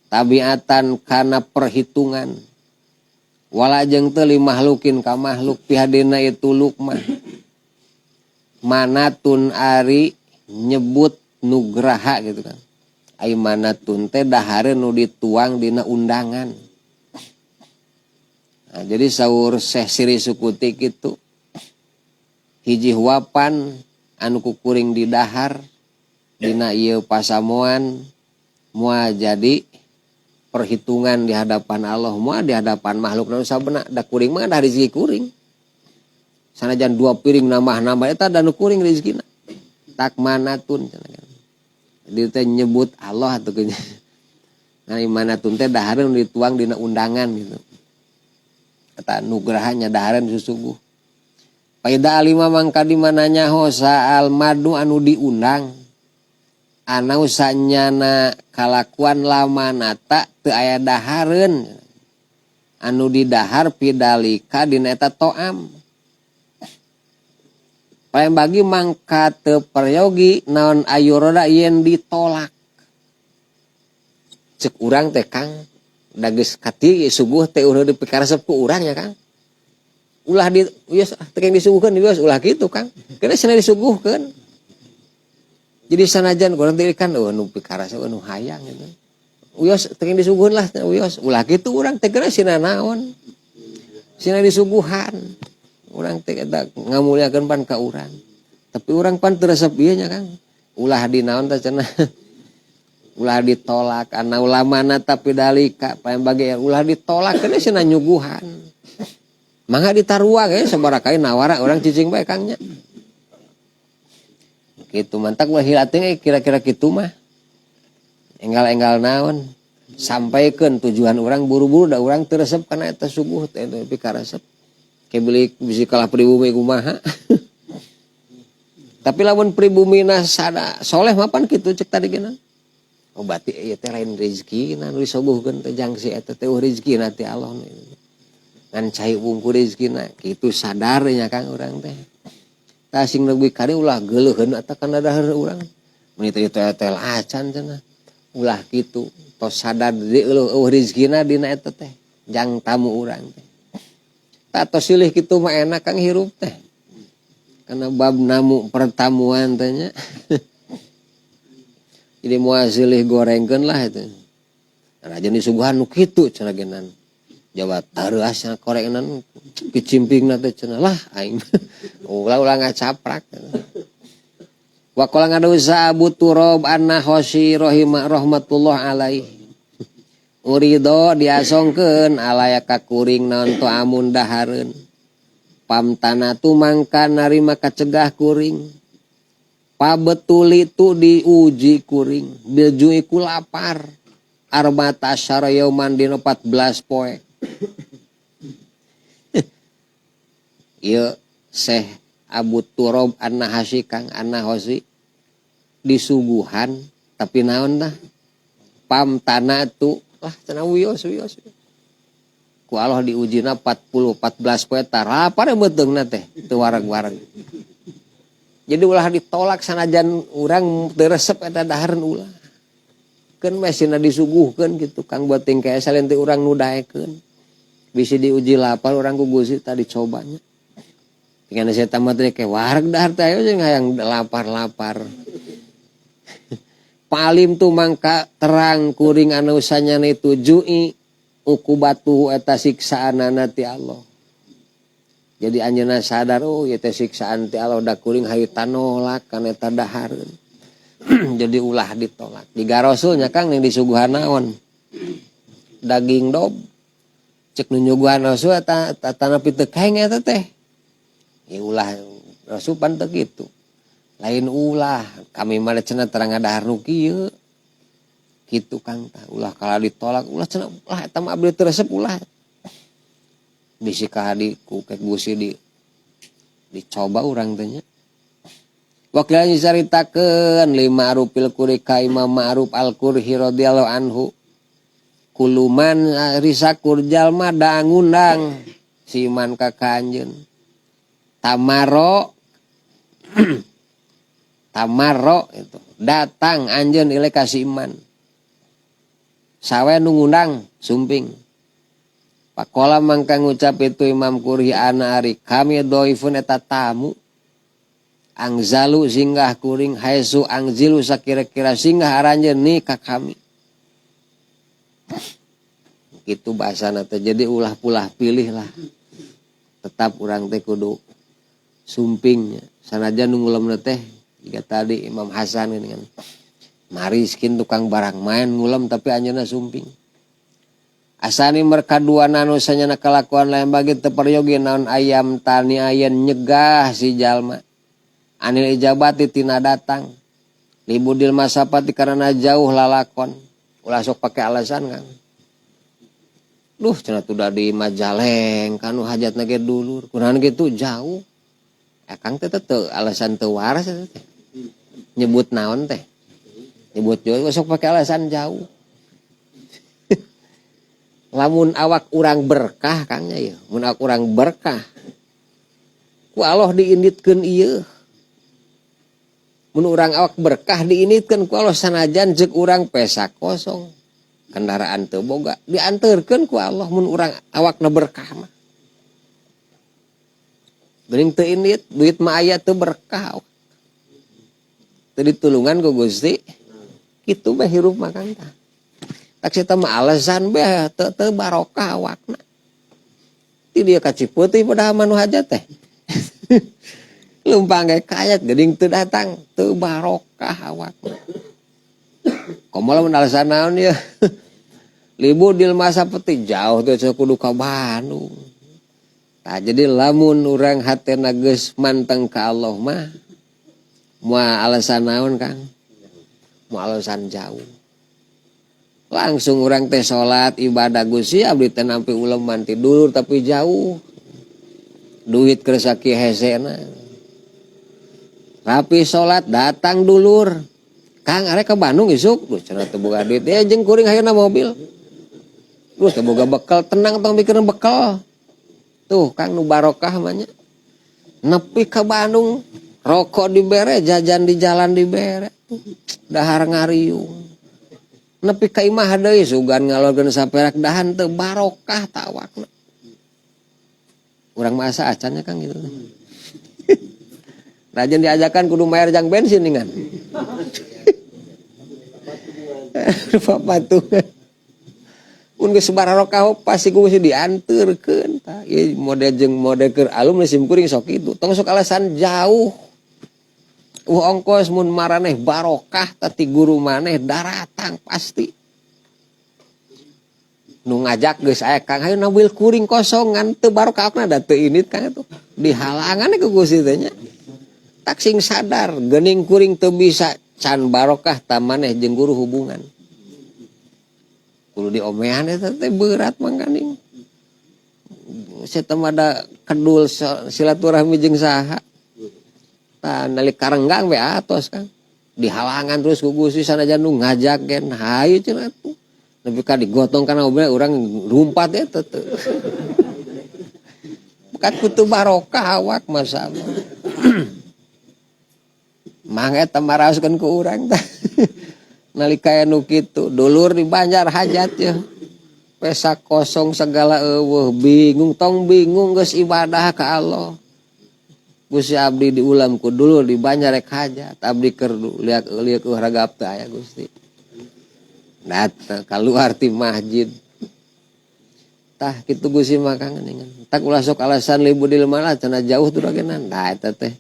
tabiatan kana perhitungan wala jeung teu li makhlukin ka makhluk pihadena itu lukmah manatun ari nyebut nugraha gitu kan ai manatun teh dahareun nu dituang dina undangan. Nah, jadi saur Syekh Siri Sukuti kitu hiji huapan anu kukuring di dahar dina ieu pasamuan moal jadi perhitungan di hadapan Allah moal di hadapan makhluk nu sabena da kuring mah da rezeki kuring sanajan 2 piring nambah-nambah eta da nu kuring rezekina tak manatun cenah. Jadi teh nyebut Allah atuh geunya. Nah, manatun teh dahareun dituang dina undangan gitu. Eta nugrahanya dahareun susuguh. Paida alima mangka di mana nyaho saal madu anu diundang. Anau sanyana kalakuan lamanata teu aya dahareun. Anu didahar pidalika dina eta toam. Paling bagi mangka teu peryogi naon ayuroda yen ditolak. Cek urang teh Kang, da geus kati suguh teh ulah dipikaresep ku urang ya Kang. Ulah di wios teh yang disuguhkeun wios ulah kitu Kang. Keuna cenah disuguhkeun. Jadi sanajan urang teh kan eueuh nu pikaresep nu hayang gitu. Wios teh yang disuguhkeun lah wios ulah kitu urang teh keuna cenah naon. Cenah disuguhan. Urang teh eta ngamuliakeun pan ka urang. Tapi urang pan teu resep ieu nya Kang. Ulah di naon teh cenah. Ulah ditolak ana ulamana tapi dalika paling bagi ulah ditolak keuna cenah nyuguhan. Mangga ditaruang ge sabaraha kali nawara urang cicing bae Kang nya. Kitu mantak ulah hilating kira-kira kitu mah. Enggal-enggal naon sampaikeun tujuan urang buru-buru da urang teu resep kana eta suguh teh tapi karesep. Kebelik bisi kalah pribumi kumaha. Tapi lamun pribumina sada soleh mah pan kitu cek tadi geunan. Oh berarti ieu teh lain rezekina nu disuguhkeun teh jang si eta teh rezekina ti Allah nu. Ngan cai wungku rezekina kitu sadar nya Kang urang teh. Tah sing nepi ka dieu ulah geuleuheun eta kana dahar urang. Mun itu tel acan cenah. Ulah kitu tos sadar di eueuh rezekina dina eta teh jang tamu urang teh. Tah tos silih kitu mah enak Kang hirup teh. Karena bab namu pertamuan teh nya. Jadi moal silih gorengkeun lah itu. Raja disuguhan nu kitu cenah genan. Jawa tareuas cenah korengnan kicimpingna teh cenah lah aing. Ulah-ulah ngacaprak. Wa qala ngadosa Abu Turab an-Nakhasi rahimah rahmatullah alaih. Urido diasongkeun alaya ka kuring naon tu amun dahareun. Pamtana tu mangka narima kacegah kuring. Pabetuli tu diuji kuring biljui ku lapar. Arba'ata asyara yauman dina 14 poe. Ieu Syekh Abu Turab An-Nahasi Kang An-Nahasi disuguhan tapi naon tah pamtana tu lah cenah wios wios ku Allah diujina 14 poe tarapar beuteungna teh teu wareg-wareg. Jadi ulah ditolak sanajan urang teu resep eta dahareun ulah. Keun mah sina disuguhkeun kitu Kang beuting kae salin teh urang nu daekeun. Bisi diuji lapar urang ku Gusti tadi cobanya. Tinggal saya tamat teh ke wareg dahar teh ayo jeung hayang lapar-lapar. Palim tu mangka terang kuring anu sanyana itu jui ukubatu eta siksaanana ti Allah. Jadi anjeunna sadar oh ieu teh siksaan ti Allah da kuring hayu tanolak kana eta dahareun. Jadi ulah ditolak. Jiga Rasulnya Kang yang disuguhan naon? Daging dob. Cek nu nyuguhan Rasul eta tanapi teu kaeng eta teh. Ya ulah Rasul pan teu kitu. Lain ulah kami mah cenah terang ngadahar nu kieu. Kitu Kang tah ulah kala ditolak ulah cenah ulah eta mah abdi teu resep ulah. Bisi ka di ku kek gusi di dicoba urang teh nya. Wakil dicaritakeun li Ma'rufil Qurhi ka Imam Ma'ruf Al-Qurhi radhiyallahu anhu. Kuluman risakur jalma da ngundang si iman ka kanjeun. Tamaro tamaro itu datang anjeun ile ka si iman. Sawe nu ngundang sumping. Pakola mangka ngucap itu Imam Qurhi ana ari kami doifun eta tamu. Angzalu singgah kuring haesu angzilu sakira-kira singgah aranjeun ni ka kami. Kitu bahasana teh jadi ulah pulah pilih lah. Tetap urang teh kudu sumpingnya. Sanajan nu ngulemna teh jiga tadi Imam Hasan geuningan. Mariskin tukang barang main ngulem tapi anjeunna sumping. Asani merka dua nanu sanyana kalakuan lain bagi teu peryogi naon ayam tani ayen nyegah si jalma. Anil ijabati tina datang. Libudil masapati karena jauh lalakon. Ulah sok pake alasan Kang. Duh cenah tuh da di Majalengka nu hajatna ge dulur. Kunaon kitu jauh. Kang teh teu alasan teu waras eta teh. Nyebut naon teh? Nyebut jauh sok pake alasan jauh. Lamun awak urang berkah Kang nya ieu, mun awak urang berkah ku Allah diinditkeun ieu. Mun urang awak berkah diinditkeun ku Allah sanajan ceuk urang pesa kosong, kendaraan teu boga, dianterkeun ku Allah mun urang awakna berkah mah. Geuning teu indit, duit mah aya teu berkah. Teu ditulungan ku Gusti, kitu bae hirup mah Kang tah. Tak eta mah alasan bae teu barokah awakna. Ti dia ka Cipeuti padahal mah nu hajat teh. Lumpang ge kayak geuning teu datang, teu barokah awakna. Komo lamun alasan naon ieu? Libudil masa peti jauh teh kudu ka Bandung. Tah jadi lamun urang hatena geus manteng ka Allah mah moal alasan naon Kang? Moal alasan jauh. Langsung urang teh salat ibadah Gusti abdi teh nampi uleman ti dulur tapi jauh. Duit keur sakieu hesena. Rapi salat datang dulur. Kang arek ka Bandung isuk, duh cenah teu boga duit. Jeung kuring hayana mobil. Duh teu boga bekal, tenang tong mikirin bekal. Tuh Kang nu barokah mah nya. Nepi ka Bandung, rokok dibere, jajan di jalan dibere. atuh dahar ngariung nepi ka imah deui sugan ngalorkeun saperak dahan teu barokah tawakna. Urang mah asa acan nya Kang gitu. Rajin diajakan kudu mayar jang bensin ningan. Papatungan. Mun geus barokah pasti ku geus dianterkeun tah. Ieu mode jeung mode keur alum sim kuring sok kitu. Tong sok alasan jauh. Ongkos mun maraneh barokah tati guru maneh daratang pasti. Nu ngajak geus aya Kang hayu nabil kuring kosongan teu barokahna da teu init Kang atuh. Dihalangan ku Gusti teh nya. Tak sing sadar geuning kuring teu bisa can barokah ta maneh jeung guru hubungan. Kudu diomean eta teh berat mangkaning. Saya mah da kedul silaturahmi jeung saha. Tah nalik karenggang we atos Kang. Dihalangan terus ku Gusti sanajan nu ngajak gen hayu cenah atuh. Nepi ka digotong kana mobil urang rumpat eta teh. Bukan kutu barokah awak masyaallah. Mang eta maraoskeun ku urang tah. Nalika aya nu kitu dulur di Banjar hajat ya. Pesak kosong segala eueuh bingung tong bingung geus ibadah ka Allah. Gusti abdi diulam ku dulur di Banjar rek hajat abdi keur liak-liak ragap teh aya Gusti. Datang keluar ti masjid. Tah kitu Gusti mah Kang geuningan. Tak ulah sok alasan libur di lemah cenah jauh tuh ragenan. Tah eta teh.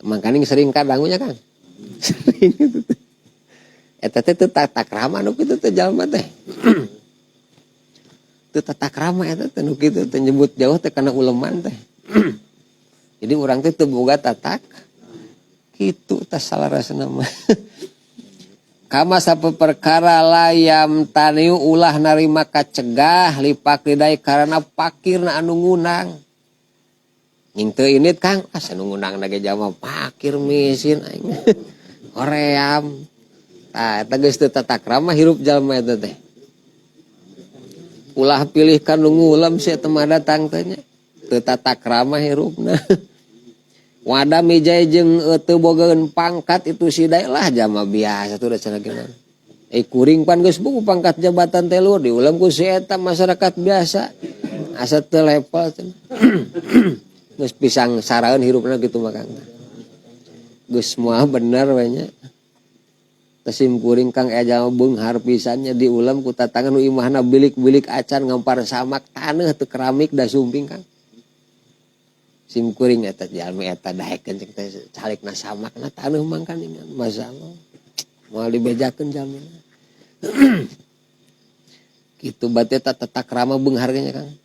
Mangkaning sering kadangunya Kang. Sering kitu teh. Eta teh teu tata krama nu kitu teh jalma teh. Teu tata krama eta teh nu kitu teh nyebut jauh teh kana uleman teh. Jadi urang teh teu boga tatak kitu tah salarasna mah. Kama sapeperkara layam taniu ulah narima kacegah lipakridai karena pakirna anu ngundang. Nying teu init Kang, asa nu ngundang ge jalma pakir miskin aing. Hoream. Tah eta geus teu tata krama hirup jalma eta teh. Ulah pilih ka nu ngulem sia teh mah datang teh nya. Teu tata krama hirupna. Wada mijai jeung teu bogaeun pangkat itu sidai lah jalma biasa tuh da cenah geunan. Kuring pan geus buku pangkat jabatan teh luhur diulem ku si eta masyarakat biasa. Asa teu level cenah. Geus pisang saraeun hirupna kitu mah Kang. Geus moal bener we nya. Tesim kuring Kang aya jalma beunghar pisan nya diulem ku tatangan nu imahna bilik-bilik acan ngampar samak taneuh teu keramik da sumping Kang. Sim kuring eta jalmi eta daekeun cek teh calikna samakna taneuh mangkaningan masyaallah. Moal dibejakeun jalmina. Kitu bate tata krama beunghar ge nya Kang.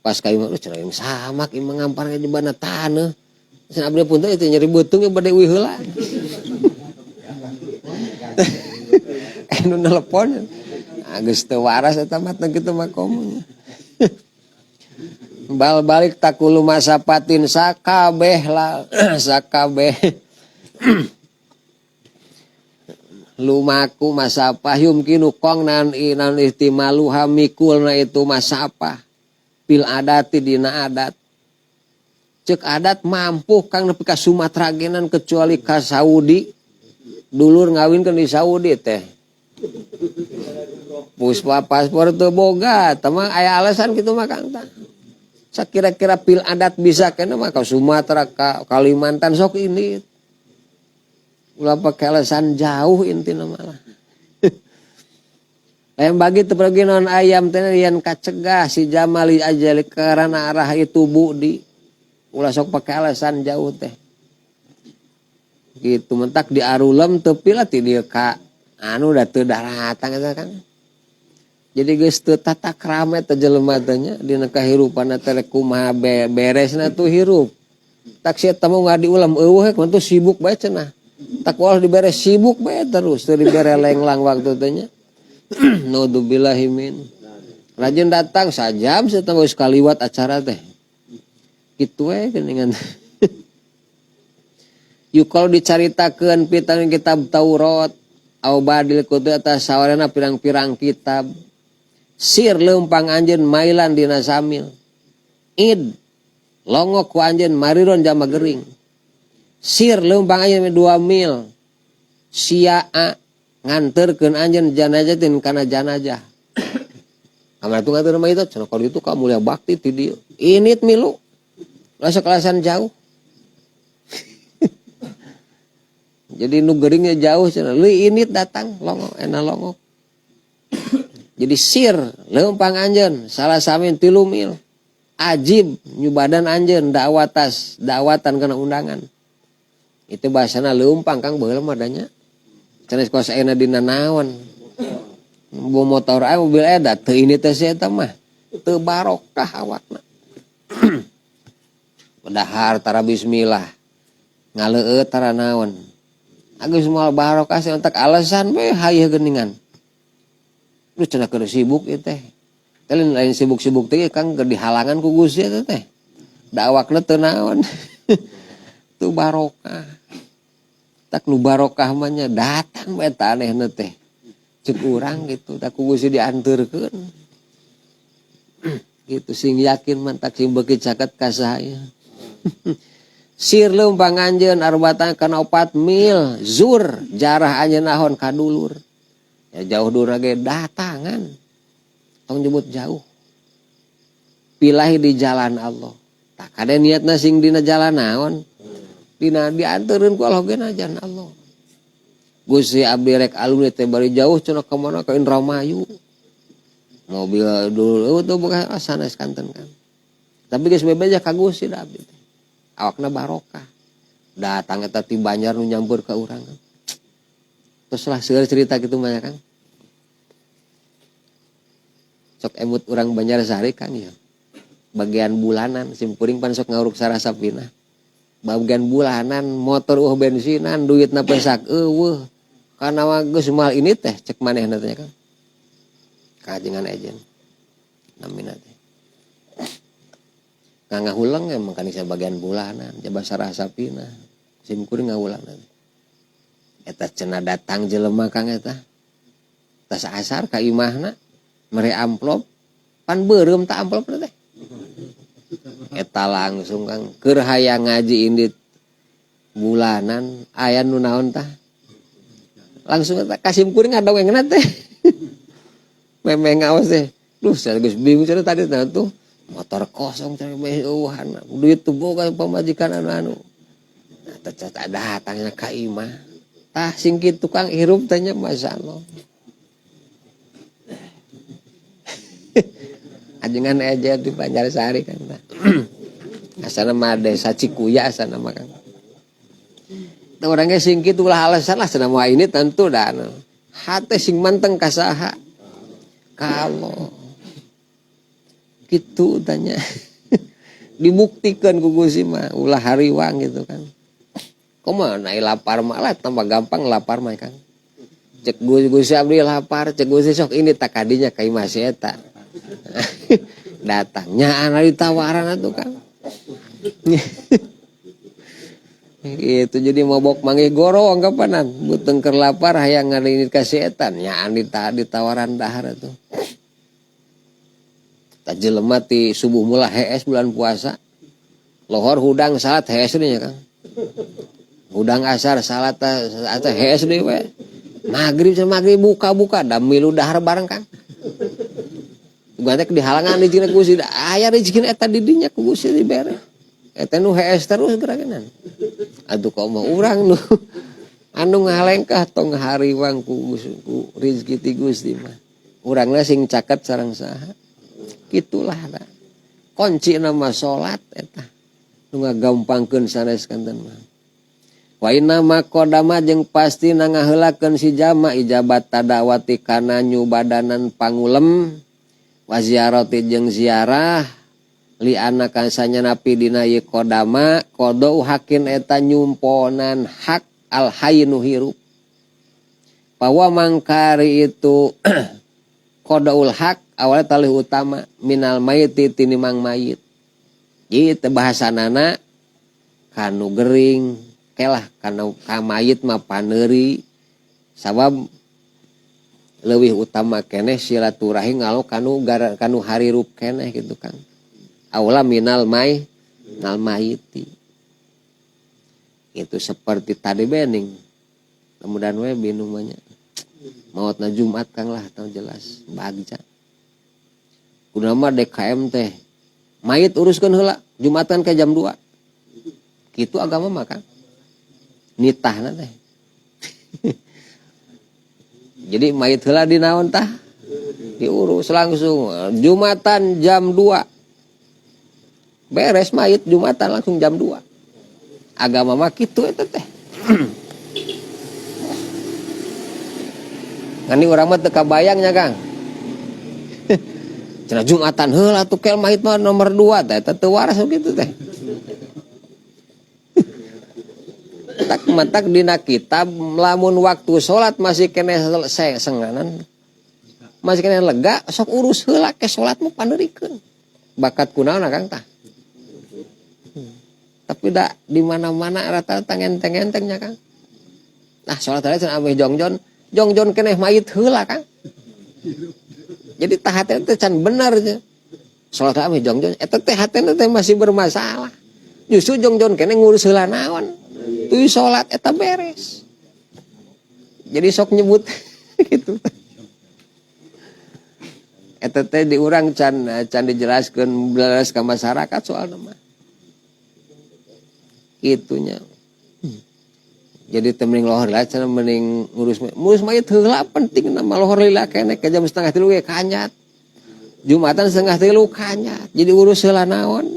Pas ka imah cenah samak imah ngampar ge jebana taneuh. Cenah abdi punten itu nyeri beuteung ge bade uih heula. Nu nelpon geus teu waras eta mah teh kitu mah komo. Bal balik takulu masapatin sakabeh la sakabeh lumaku masapah yumkinu kong nan inan ihtimaluha mikulna itu masapah pil adati dina adat cek adat mampu Kang nepi ka Sumatera genan kecuali ka Saudi dulur ngawinkeun di Saudi teh puspa paspor teu boga teh mah aya alasan kitu mah Kang tah. Sakira-kira pil adat bisa kena mah ka Sumatera ka Kalimantan sok ini ulah pakai alasan jauh intina malah. Lain bagi teu pergi non ayam teh yen kacegah si jamali ajali karena arah itu budi ulah sok pakai alasan jauh teh. Gitu mentak di arulem teu pila ti dieu ka anu da teu daratang eta Kang. Jadi geus teu tata krama teh jelema teh nya dina kahirupanna teh kumaha beresna tuh hirup. Tak sia teh mah diulam eueuh mah tuh sibuk bae cenah. Tak ulah dibere sibuk bae terus teu dibere lenglang waktu teh nya. Naudzubillahi min. Rajin datang sajam sia teh geus kaliwat acara teh. Kitu we geuningan. Yuk kalau dicaritakeun pitan kitab Taurat au badil kutu atas sawarena pirang-pirang kitab. Sir leumpang anjeun mailan dina samil. Id longok ku anjeun mariron jama gering. Sir leumpang anjeun 2 mil. Siaa nganterkeun anjeun janajatin kana janajah. Kamari tuh nganter mah itu cenah kalau itu ka Mulia Bakti ti dieu. Init milu. Langsung kelasan jauh. Jadi nu geuringnya jauh cenah. Leuy init datang longok enak longok. Jadi sir leumpang anjeun salah samin 3 mil. Ajib nyubadan anjeun dakwatas dakwatan kana undangan. Itu bahasana leumpang Kang baheula mah da nya. Sanes kos ayeuna dina naon. Bawa motor aya mobil aya da teu ini teh si eta mah. Teu barokah awakna. Dahar tara bismillah. Ngaleueut tara naon. Agus moal barokah sih entek alasan we hayeuh geuningan. Duh cenah keur sibuk ieu teh. Teh lain sibuk-sibuk teh Kang keur dihalangan ku Gusti eta teh. Da awakna teu naon. Teu barokah. Tak nu barokah mah nya datang we eta anehna teh. Ceuk urang gitu, tak ku Gusti dianteurkeun. Gitu sing yakin mah tak sing beuki caket ka saha. Sir leumpang anjeun arbatan kana 4 mil zur jarah anjeun ahon ka dulur. Ya jauh dulur ge datangan. Tong nyebut jauh. Pilahi di jalan Allah. Tak ada niatna sing dina jalan naon. Dina dianteurkeun ku Allah ge na jalan Allah. Gusti abdi rek alumni teh bari jauh cenah ka mana ka Indramayu. Mobil dulu tuh bukan sanes kanten kan. Tapi geus bebeja ka Gusti da abdi teh. Awakna barokah. Datang eta ti Banjar nu nyampur ka urang. Terus lah seueur cerita kitu mah ya Kang. Sok emut urang Banjarsari Kang ya. Bagian bulanan simkuring pan sok ngauruk sarasapina. Bagian bulanan motor eueuh bensinan duitna pesak eueuh. Kana mah geus moal ini teh cek manehna teh Kang. Kajengan ejen. Namina teh. Ngahuleng emang kan isa bagian bulanan jaba sarasapina. Simkuring ngahulang teh. Eta cenah datang jelema Kang eta. Tas asar ka imahna mere amplop pan beureum ta amplopna teh. Eta langsung Kang keur hayang ngaji indit bulanan aya nu naon tah. Langsung eta ka simkuring ngadongengna teh. Memeh ngaos teh. Duh saya geus bingung cenah tadi teh tuh. Motor kosong cenah beh eueuhan duit teu boga pamajikan anu-anu. Nah, teh datangnya ka imah. Tah sing kitu Kang hirup teh nya masyaallah. Ajengan aja di Banjarsari kan. Asana mah desa Cikuya asana mah Kang. Tah urang ge sing kitu ulah alasan lah cenah mah ini tentu da anu. Hate sing manteng ka saha? Ka Allah. Kitu tanya. Dibuktikan ku Gusti mah ulah hariwang gitu kan. Kumaha na lapar mah lah tambah gampang lapar mah kan. Cek Gusti abdi lapar, cek Gusti sok ini tak kadinya ka imah si eta. Datangnya ana ditawaran atuh Kang. Itu jadi mabok manggih goro anggapanan, beuteung keur lapar hayang ngadingin ka si eta nya ditawaran dahar atuh. Tah jelema ti subuh mula hees bulan puasa. Lohor hudang salat hees deui nya Kang. Hudang asar salat teh hees deui we. Maghrib sama maghrib buka-buka da milu dahar bareng Kang. Gua teh dihalangan rezeki ku Gusti, aya rezeki eta di dinya ku Gusti dibere. Eta nu hees terus gerakenan. Atuh kok mah urang nu anu ngalengkah tong hariwang ku Gusti, ku rezeki ti Gusti mah. Urangna sing caket sareng saha. Kitulah da. Kunci nama salat eta. Nu ngagampangkeun sanes kanten mah. Wa inna ma qadama jeung pasti nangaheulakeun si jama ijabat tadawati kana nyubadanan pangulem wa ziarati jeung ziarah li anna kasanya napi dina ieu qadama qadau hakin eta nyumponan hak al hayy nu hirup. Bahwa mangkari itu qadaul hak awalnya talih utama minal mayiti tinimang mayit. Ieu teh bahasanana kanu gering kelah kanu ka mayit mah paneuri sabab leuwih utama keneh silaturahim ngalo kanu gara, kanu harirup keneh gitu kan. Aula minal may nal mayiti. Itu seperti tadi bening. Mudah-mudahan we binum mah nya. Maotna Jumat Kang lah tong jelas bagja. Kudu mah DKM teh mayit uruskeun heula Jumatan ke jam 2. Kitu agama mah Kang. Nitahna teh. Jadi mayit heula di naon tah? Diurus langsung Jumatan jam 2. Beres mayit Jumatan langsung jam 2. Agama mah kitu eta teh. Ngani urang mah teu kabayang nya Kang. Cenah Jumatan heula atuh kel mayit mah nomor 2 teh eta teu waras kitu teh. Tak matak dina kitab lamun waktu salat masih keneh senganan masih keneh lega sok urus heula ke salat mah paneurikeun. Bakat kunaon Kang tah. Tapi da di mana-mana rata-rata ngenteng-ngentengnya Kang. Nah salat teh cenah ameh jongjon, jongjon keneh mayit heula Kang. Jadi tah hatena teh can bener nya. Salat teh ameh jongjon eta teh hatena teh masih bermasalah. Justru jongjon keneh ngurus heula naon? Tuy salat eta beres. Jadi sok nyebut gitu. Eta teh di urang can dijelaskeun belas ka masyarakat soalna mah. Itunya. Jadi teh mending lohor lah cenah mending ngurus mayit heula penting nama lohor lila keneh ke jam 2:30 ge kanyat. Jumatan 2:30 kanyat. Jadi urus heula naon?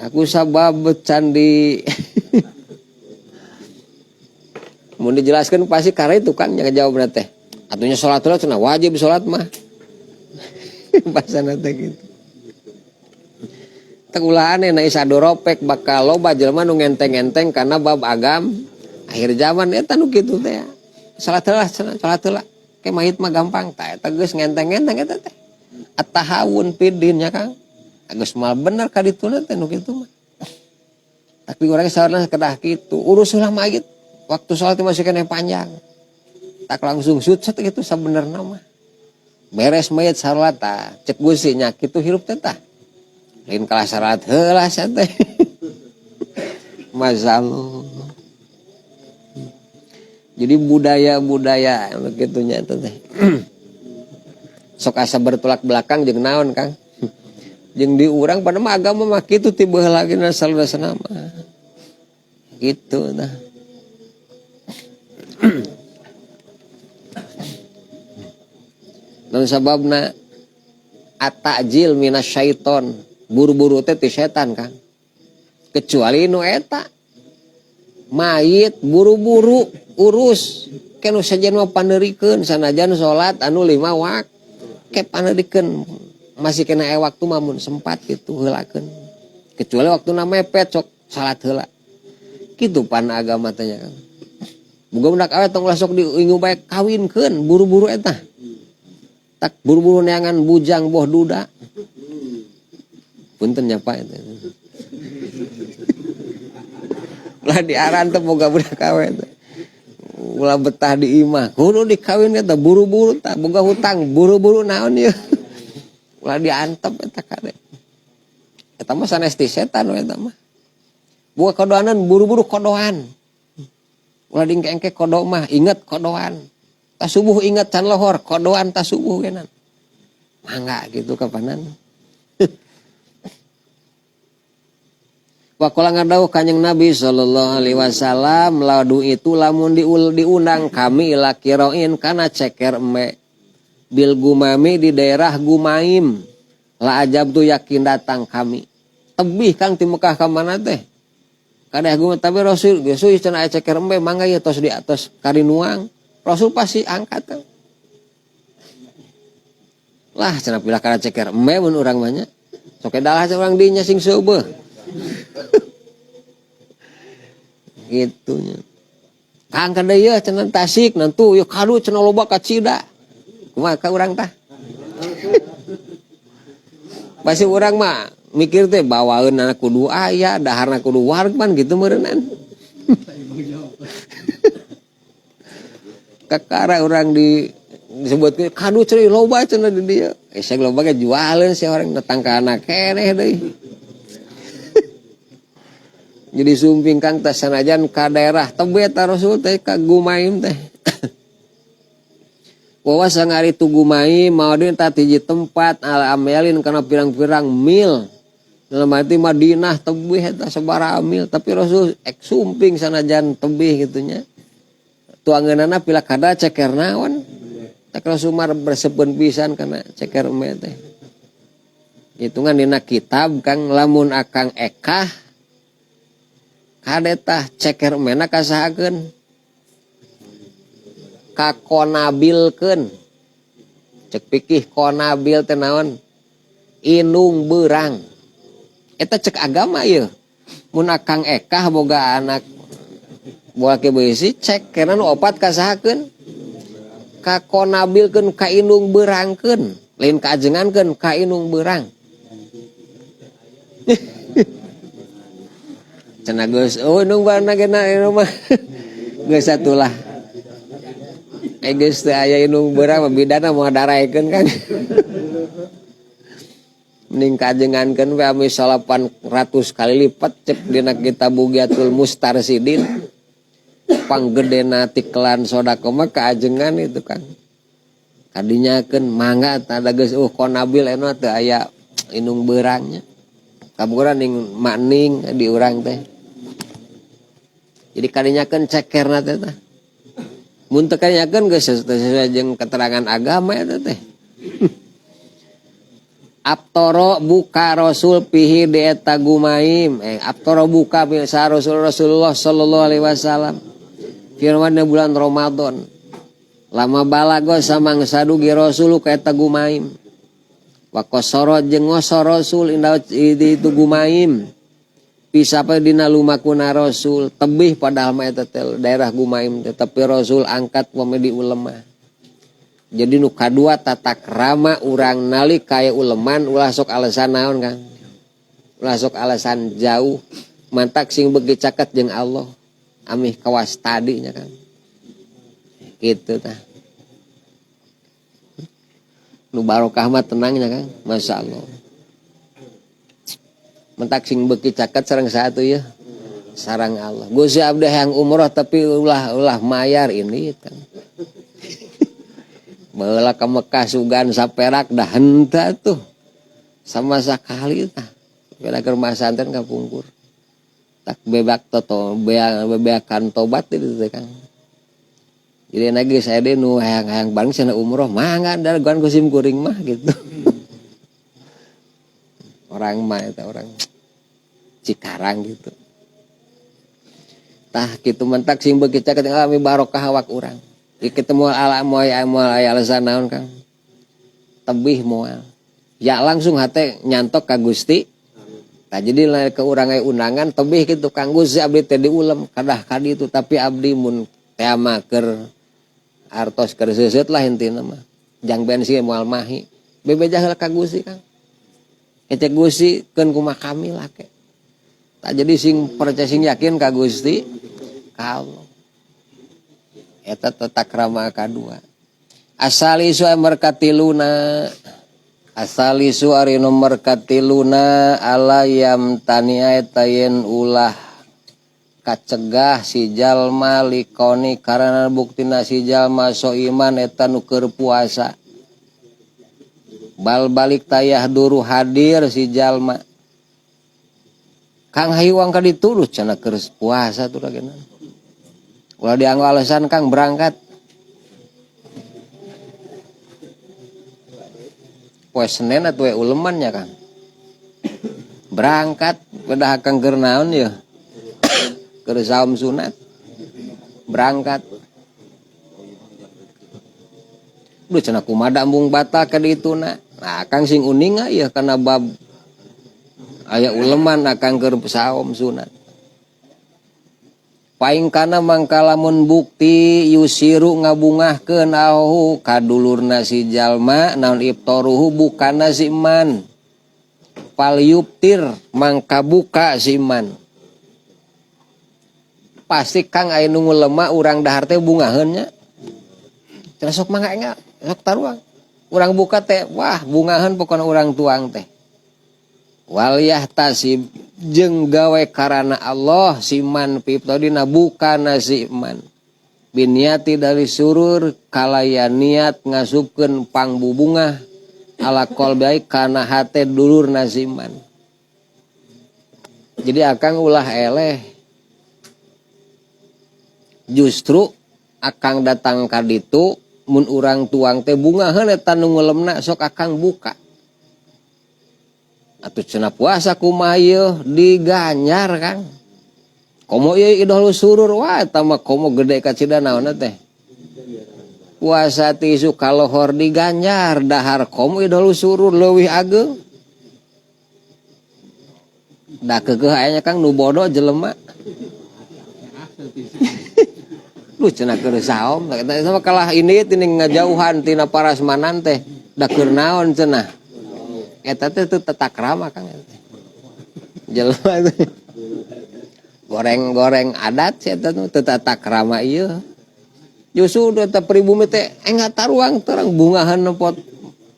Aku sabab can di mun dijelaskan pasti karena itu kan yang jawab teh. Atunya salat heula cenah wajib salat mah. Pasana teh gitu. Teh ulah aneh na isadoropek bakal loba jelema nu ngenteng-ngenteng karena bab agam akhir zaman eta nu kitu teh. Salat heula cenah salat heula. Ke mayit mah gampang tah eta geus ngenteng-ngenteng eta teh. At-tahawun fid din nya Kang. Geus mal bener ka dituna teh nu kitu mah. Tapi urang saurna kedah kitu, urus heula mayit. Waktu sholat masih kena panjang. Tak langsung sut-sut gitu sabenerna mah. Beres mayit salat tah, cek gusi nya kitu hirup teh tah. Lain kalah salat heula sia teh. Masyaallah. Jadi budaya-budaya anu kitu nya teh. Sok asa bertolak belakang jeung naon Kang? Jeung di urang pada mah agama mah kitu ti baheula ge salurasna mah. Gitu tah. Dan sababna at-ta'jil minasyaiton, buru-buru teh ti setan Kang. Kecuali nu eta mayit buru-buru urus ke nu sejen mah paneurikeun sanajan salat anu 5 waktu ke paneurikeun masih kena aya waktu mah mun sempat gitu heulakeun. Kecuali waktuna mepet sok salat heula. Kitu pan agama teh nya Kang. Boga budak awe tong ulah sok diingu bae kawinkeun buru-buru eta. Tak buru-buru neangan bujang boh duda. Punten nya Pak eta. Ulah diaran teh boga budak awe teh. Ulah betah di imah. Kudu dikawin eta buru-buru tah boga hutang buru-buru naon ieu. Ulah diantep eta kade. Eta mah sanes ti setan we eta mah. Boga kodoanan buru-buru kodoan. Ulah dingke-engke kodo mah inget kodoan. Tas subuh inget can lohor kodoan tas subuh genan. Mangga gitu kapanan. Waqala ngadawuh Kanjeng Nabi sallallahu alaihi wasallam ladu itu lamun diundang kami ila kiroin kana ceker eme bil gumami di daerah Gumaim. La ajab tu yakin datang kami. Tebih Kang ti Mekah ka mana teh? Kadeh gumam tapi Rasul geus cenah aya ceker embe mangga ieu tos di atas karinuang. Rasul pasti angkat kan. Lah cenah pilah kana ceker embe mun urang mah nya. Sok edalah urang dinya sing seubeuh. Gitu nya. Kang kada ieu cenah Tasik nantu ieu kadu cenah loba kacida. Kumaha ka urang tah? Pasti urang mah mikir teh bawaeun kudu aya, daharna kudu wareg pan gitu meureunnan. Kakara urang di disebutkeun kadu cenah loba cenah di dieu. Saya loba ge jualeun si orang datang ka anak keneh deui. Jadi sumping Kang teh sanajan ka daerah tebet ta Rasul teh ka Gumaim teh. Wawa sangari tu Gumaim maudin ta hiji tempat ala amelin kana pirang-pirang mil. Dalam arti Madinah tebih eta sabaraha mil, tapi Rasul ek sumping sanajan tebih gitunya. Tuangeunana pila kada ceker naon. Tak Rasul mah bersepeun pisan kana ceker eme teh. Hitungan dina kitab Kang lamun akang ekah kadetah ceker emena kasahakeun. Kakonabilkeun. Cek pikih konabil teh naon? Inung beurang. Eta cek agama ieu. Mun akang ekah boga anak boga beisi cek karena nu opat kasahakeun. Kakonabilkeun ka indung beurangkeun, lain kaajengankeun ka indung beurang. Cenah geus oh indung beurang ge na ieu mah. Geus atulah. Geus teu aya indung beurang mah bidana moal daraekeun kan. Mending kaajengankeun we ami 800 kali lipat cek dina kitab Bugiatul Mustarsidin. Panggedena tiklan sodako mah kaajengan itu kan. Kadinyakeun mangga tah geus konabil anu teu aya indung beurangnya. Kaburan ning makning di urang teh. Jadi kadinyakeun cekerna teh tah. Mun teu kadinyakeun geus sesuai jeung keterangan agama eta teh. Aptoro buka Rasul pihi di eta Gumaim. Aptoro buka sa Rasul Rasulullah sallallahu alaihi wasallam. Firman bulan Ramadan. Lama balago samangsa dugi Rasul ka eta Gumaim. Wa qasara jeung ngosor Rasul inda itu Gumaim. Pisapa dina lumakuna Rasul tebih padahal mah eta teh daerah Gumaim teh, tapi Rasul angkat wame di ulema. Jadi nu kadua tata krama urang nalika aya uleman ulah sok alasan naon Kang. Ulah sok alasan jauh, mantak sing beuki caket jeung Allah. Amih kawas tadinya Kang. Gitu tah. Nu barokah mah tenangnya Kang, Masya Allah. Mentak sing beuki caket sareng satu ya. Sarang Allah. Gusti abdi hayang umroh tapi ulah mayar ini Kang. Baheula ka Mekah sugan saperak dah henteu tuh. Sama sakali tah. Beda ke rumah santen kapungkur. Tak bebak toto, bebeakan tobat itu teh Kang. Jadi lagi saya deh nu hayang-hayang bareng cenah umroh mah enggak ada guan kusim kuring mah gitu. Orang mah eta orang Cikarang gitu. Tah kitu mentak sing beuki caket alami barokah awak urang. Ieu ketemu ala moal moal aya alasan naon Kang. Tebih moal. Ya langsung hate nyantok ka Gusti. Tah jadi lain ke urang aya undangan tebih kitu Kang Gusti abdi teh diulem kadah ka ditu tapi abdi mun teh mah keur artos keur seuseut lah intina mah. Jang bensin moal mahi. Bebeja heula ka Gusti Kang. Ecek Gusti keun kumaha kami lah ke. Tah jadi sing percaya sing yakin ka Gusti ka Allah. Eta tata krama kadua. Asalisu amar katiluna. Asalisu ari nomor katiluna ala yamtania eta yen ulah kacegah si jalma likoni karena buktina si jalma so iman eta nu keur puasa. Bal balik tayah duru hadir si jalma. Kang hayuang ka dituduh cenah keur puasa tuh lagena. Ulah dianggo alasan Kang berangkat. Poe Senin atuh we uleman nya Kang. Berangkat pedah Kang keur naon yeuh? Keur saum sunat. Berangkat. Duh cenah kumaha embung batal ka dituna. Nah Kang sing uninga yeuh kana bab aya uleman akang keur saum sunat. Paing kana mangkalamun bukti yusiru ngabungahkeun ahu kadulurna si jalma naon iftaruhu bukana si iman. Fal yuftir mangka buka si iman. Pasti Kang aya nu ngulemah urang dahar teh bungaheun nya. Cenah sok mangga enggak sok taruang. Urang buka teh wah bungaheun pokona urang tuang teh. Wal yahtasib Jeung gawe karana Allah si man fi dina bukana si man. Biniati dari surur kalayan niat ngasupkeun pangbubungah ala qalbi kana hate dulur nasiman. Jadi akang ulah eleh. Justru akang datang ka ditu mun urang tuang teh bungaheun eta nu ngulemna sok akang buka. Atuh cenah puasa kumaha ieu diganjar Kang. Komo ieu idol surur wah eta mah komo gede kacida naonna teh. Puasa ti isuk ka lohor diganjar dahar komo idol surur leuwih ageung. Da keukeuh aya nya Kang nu bodoh jelema. Lu cenah keur saom eta mah kalah ini teuing ngajauhan tina parasmanan teh da keur naon cenah. Eta teh teu tata krama Kang eta. Jelema teh. Goreng-goreng adat sih eta teh tata krama ieu. Justru eta pribumi teh enggak taruang terang bungahan nepot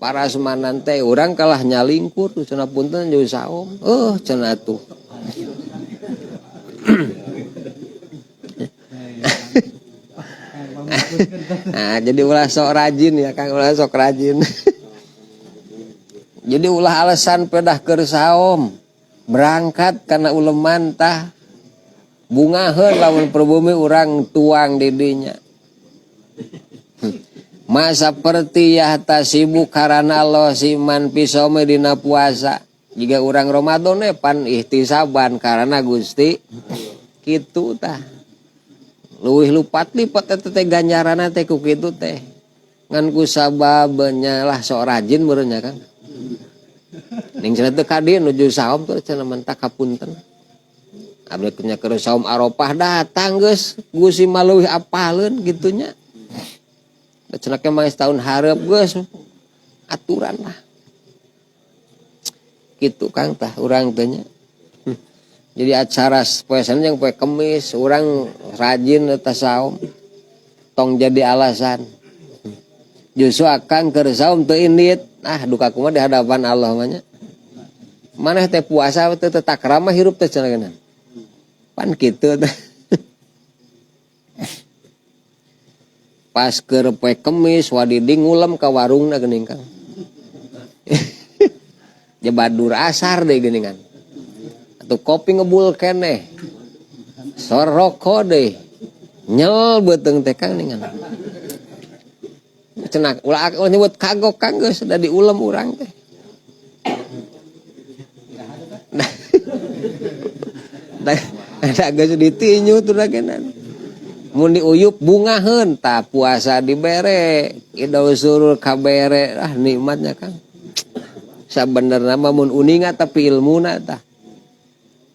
parasmanan teh urang kalah nyalingkur cenah punten jeung saom. Cenah tuh. Nah, jadi ulah sok rajin ya Kang, ulah sok rajin. Jadi ulah alasan pedah keur saom berangkat karena uleman tah bungaheun lamun pribumi urang tuang di dinya. Masa seperti yahtasibu karana Allah siman pisome dina puasa. Jika urang Ramadan pan ihtisaban karana Gusti kitu tah. Leuwih lupat-lipat eta teh ganjaranna teh ku kitu teh. Ngan ku sabab nya lah sok rajin meureun nya Kang. Ning cenah teu ka dieu nuju saum teh cenah mentak kapunten. Abdi nya keur saum Arafah datang geus Gusti mah leuwih apaleun kitu nya. Cenah ke mah tahun hareup geus aturan lah. Kitu Kang tah urang teh nya. Jadi acara poe Senin jeung poe Kemis urang rajin eta saum. Tong jadi alasan. Justru akang keur saum teu indit. Ah duka kumaha di hadapan Allah mah nya. Maneh teh puasa teh teu takrama hirup teh cenah geuna. Pan kitu teh. Pas keur poe Kemis wadidi ngulem ka warungna geuning Kang. Jebadur asar deui geuningan. Atuh kopi ngebul keneh. Sor rokok deui. Nyel beuteung teh Kang ningan. Cenah ulah nyebut kagok Kang geus da diulem urang teh. Da geus ditinju tuh dagenan. Mun diuyup bungaheun tah puasa dibere, idul surur kabere, ah nikmatnya Kang. Sabenerna mah mun uninga tapi ilmuna tah.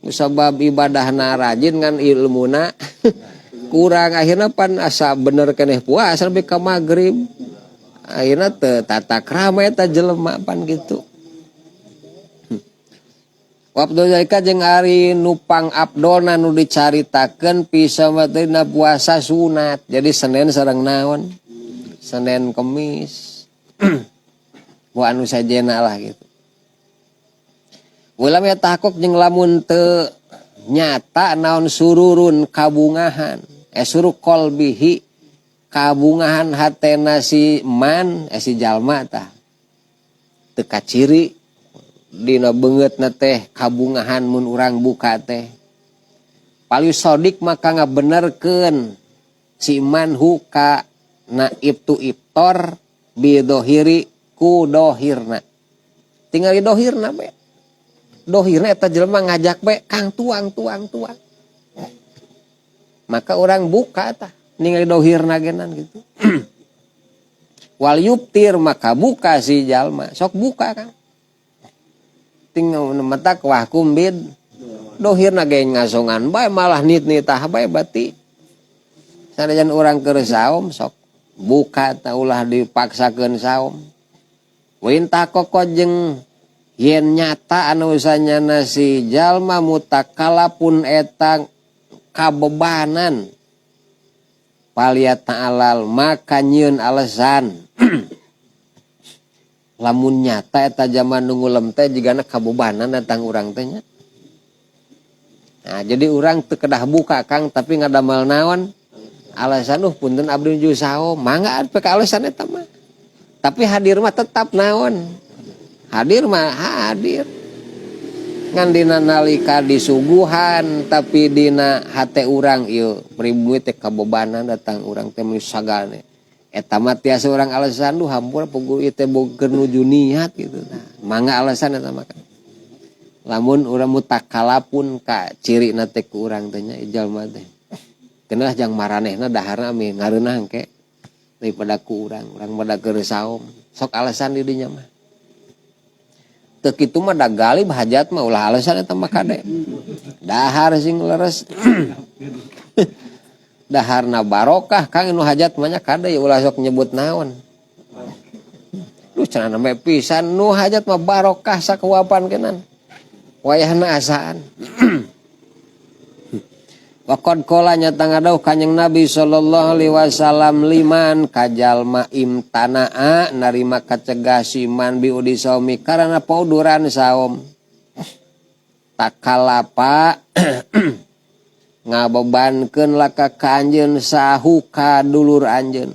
Sabab ibadahna rajin ngan ilmuna kurang akhirna pan asa bener keneh puasa lebih ka magrib. Akhirna teu tata krama eta jelema pan kitu. Wabdu zalika jeung ari nupang abdolna nu dicaritakeun pisamatna puasa sunat. Jadi Senin sareng naon? Senin Kemis. Wa anu sajena lah gitu. Ulam ya tahakuk jeung lamun teu nyata naon sururun kabungahan. Suru qalbihi kabungahan hatena si man si jalma tah. Teu kaciri dina beungeutna teh kabungahan mun urang buka teh. Paling sodik maka ngabenerkeun si man huka na ibtu ibtor bidohiri ku dohirna. Tinggal di dohirna be. Dohirna eta jelema ngajak be Kang tuang tuang tuang. Maka orang buka tah ningali dohirna genan gitu. Wal yuptir maka buka si jalma. Sok buka Kang. Tinggal metak wah kumbid dohirna ge ngasongan bae malah nit-nitah bae bati. Sanajan urang keur saum sok buka tah ulah dipaksakeun saum. Wintah koko jeung yen nyata anu sanyana si jalma mutakalapun eta kabebanan paliat ta'alal maka nyieun alasan. Lamun nyata eta zaman nu ngulem teh jigana kabebanan datang urang teh nya. Nah, jadi urang teu kedah buka Kang tapi ngadamel naon? Alasan punten abdi nuju saum, mangga pek alasan eta mah. Tapi hadir mah tetap naon? Hadir mah hadir. Ngan dina nalika disuguhan tapi dina hate urang ieu pribumi teh kabebanan datang urang teh meuni sagane. Eta mah tiasa urang alasan duh hampura puguh ieu teh boga nuju niat gitu. Nah, mangga alasan eta mah. Lamun urang mutakalapun ka cirina teh ku urang teh nya jalma teh. Keunah jang maranehna daharna ami ngareunah engke daripada ku urang, urang pada keur saum. Sok alasan di dinya mah. Teu kitu mah da galib hajat mah ulah alasan eta mah kade. Dahar sing leres. Daharna barokah Kang nu hajat mah nya kade ya ulah sok nyebut naon. Duh cenah nembe pisan nu hajat mah barokah sakuapan kenan. Wayahna asaan. Waqad qala nyata ngadauh Kanjeng Nabi sallallahu alaihi wasallam liman kajalma imtanaa narima kacegah siman biudi saumi karana pauduran saum. Takalapa ngabebankeun laka ka anjeun sahu ka dulur anjeun.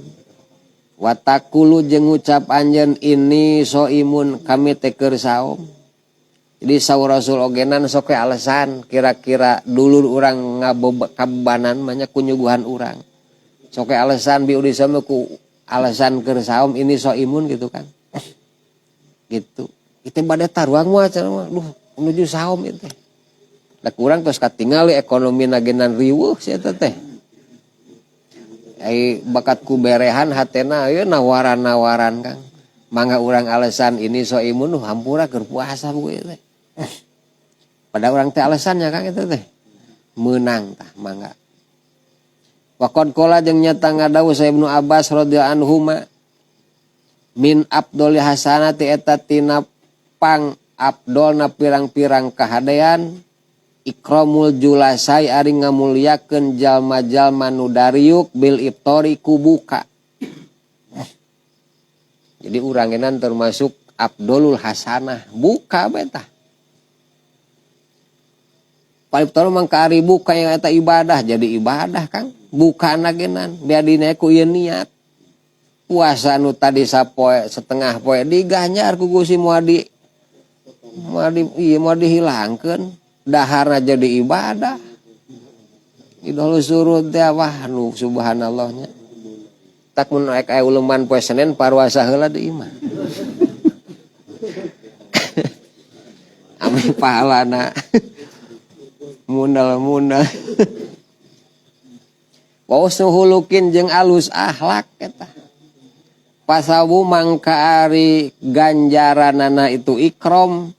Watakulu jeung ngucap anjeun ini soimun kami teh keur saum. Jadi saur Rasul ogenan sok alasan kira-kira dulur urang ngabebanan mah nya kunyuguhan urang. Sok alasan biudi saum ku alasan keur saum ini soimun gitu kan. Gitu. Itu bade taruang mah cenah mah duh menuju saum ieu teh. Da kurang tos katingali ekonomi nagenan riweuh sia eta teh. Ai bakat ku berehan hatena ieu nawaran-nawaran Kang. Mangga urang alasan ini soimun duh hampura keur puasa bu ieu teh. Pada orang teh alasannya Kang itu teh menang tah mangga. Waqad qala jeung nyata ngadawuh sa Ibnu Abbas radhiyallahu anhuma min afdholi hasanati eta tina pang afdolna pirang-pirang kahadean ikramul julasai ari ngamuliakeun jalma-jalma nu dariuk bil iftori ku buka. Jadi urangenan termasuk afdolul hasanah buka bae tah. Paling pertama mangka ari buka yang eta ibadah jadi ibadah Kang. Buka nagenan biadina ku ieu niat. Puasa nu tadi sapoe setengah poe diganjar ku Gusti moal di moal di ieu moal dihilangkeun. Daharna jadi ibadah. Idul surud teh wah nu subhanallahnya. Tak mun aya aya uleman poe Senin paruasa heula di imah. Ami pahalana. Mundal-mundal. Wa usnuhulukin jeung alus akhlak eta. Pasawu mangka ari ganjaranana itu ikram.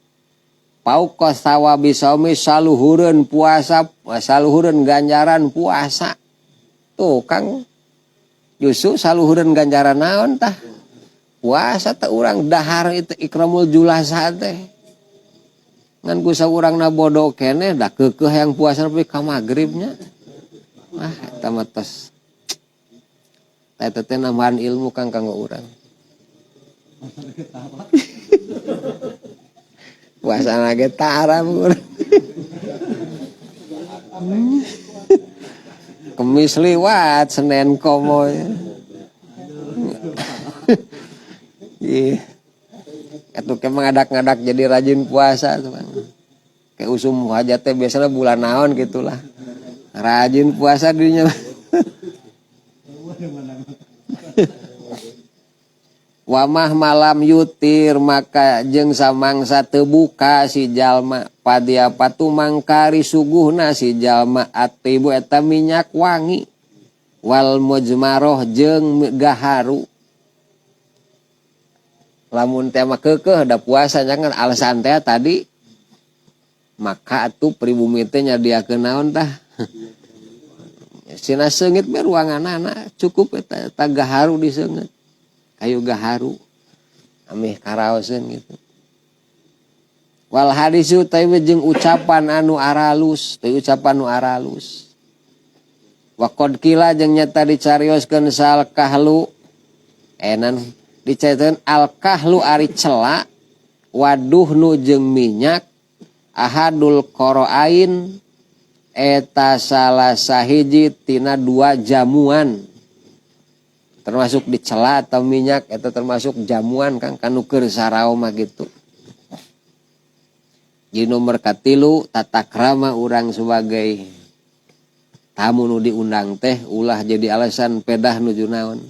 Pauqa sawabi saumi saluhureun puasa, saluhureun ganjaran puasa. Tuh Kang justru saluhureun ganjaran naon tah? Puasa teh urang dahar itu ikramul julasa teh. Ngan ku saurangna bodoh keneh da keukeuh hayang puasa nepi ka magribnya. Wah eta mah tos. Eta teh nambahan ilmu Kang kanggo urang. Puasa ge tara urang. Kemis liwat Senin komo. Ih. Atuh ke mengadak-ngadak jadi rajin puasa tuh kan. Kayak usum hajat teh biasanya bulan naon gitulah. Rajin puasa dirinya. Wamah malam yutir maka jeung samangsa teu buka si jalma padia patu mangkari suguhna si jalma atibu eta minyak wangi wal mujmaroh jeung gaharu. Lamun teh mah keukeuh da puasa jangan alasan teh tadi maka atuh pribumi teh nyadiakeun naon tah. Sina seungit bae ruanganana cukup eta eta gaharu diseungit. Kayu gaharu ameh karaoseun gitu. Wal hadisu teh jeung ucapan anu aralus, teh ucapan anu aralus. Wa qad qila jeung nyata dicarioskeun sal kahlu enan dicaritkeun al kahlu ari cela waduhnu jeung minyak ahadul qarain Eta salah sahiji tina dua jamuan. Termasuk dicela atau minyak eta termasuk jamuan Kang kanu keur sarao mah gitu. Jadi nomor katilu tata krama urang sebagai tamu nu diundang teh ulah jadi alasan pedah nuju naon.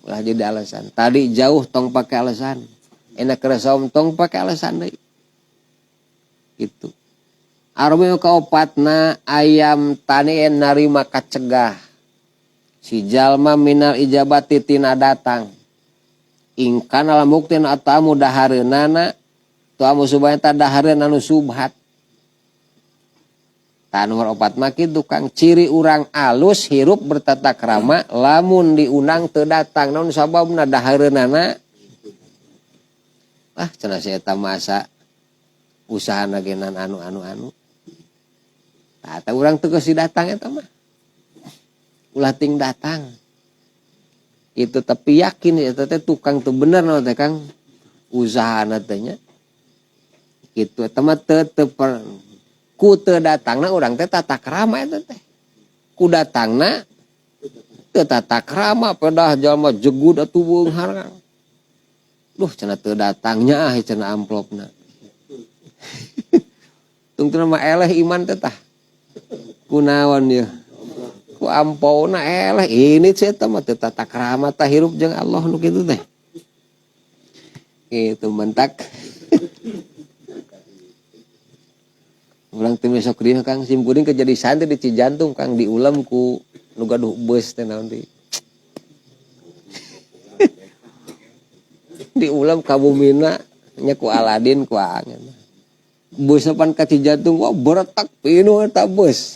Ulah jadi alasan. Tadi jauh tong pakai alasan. Enak resom tong pakai alasan deui. Gitu. Armi kaopatna ayam tani narima kacegah. Si jalma minal ijabati tina datang. Ingkana lamuktin atamu dahareunana tuamu subaya ta dahareun anu subhat. Tah nomor opat mah kitu Kang, ciri urang alus hirup bertata krama lamun diundang teu datang naon sababna dahareunana. Ah cenah si eta masa usahana ge nan anu-anu-anu. Tah eta urang teu geus datang eta mah. Ulah ting datang. Itu tapi yakin eta teh tukang teu bener naon teh Kang usahana teh nya. Kitu eta mah teu ku teu datangna urang teh tata krama eta teh. Ku datangna teu tata krama pedah jalma jegud atuh beunghar Kang. Duh cenah teu datangnya ah cenah amplopna. Tungtuna mah eleh iman teh tah. Kunaon ieu? Ku ampona eleh ini teh eta mah teu tata krama tah hirup jeung Allah nu kitu teh. Kitu mentak. Ulang teh besok dieu Kang sim kuring ke jadi santri di Cijantung Kang diulem ku nu gaduh beus teh naon deui. Diulem ka bumina nya ku Aladin ku angin. Beus pan ka Cijantung wah beretak pinuh eta beus.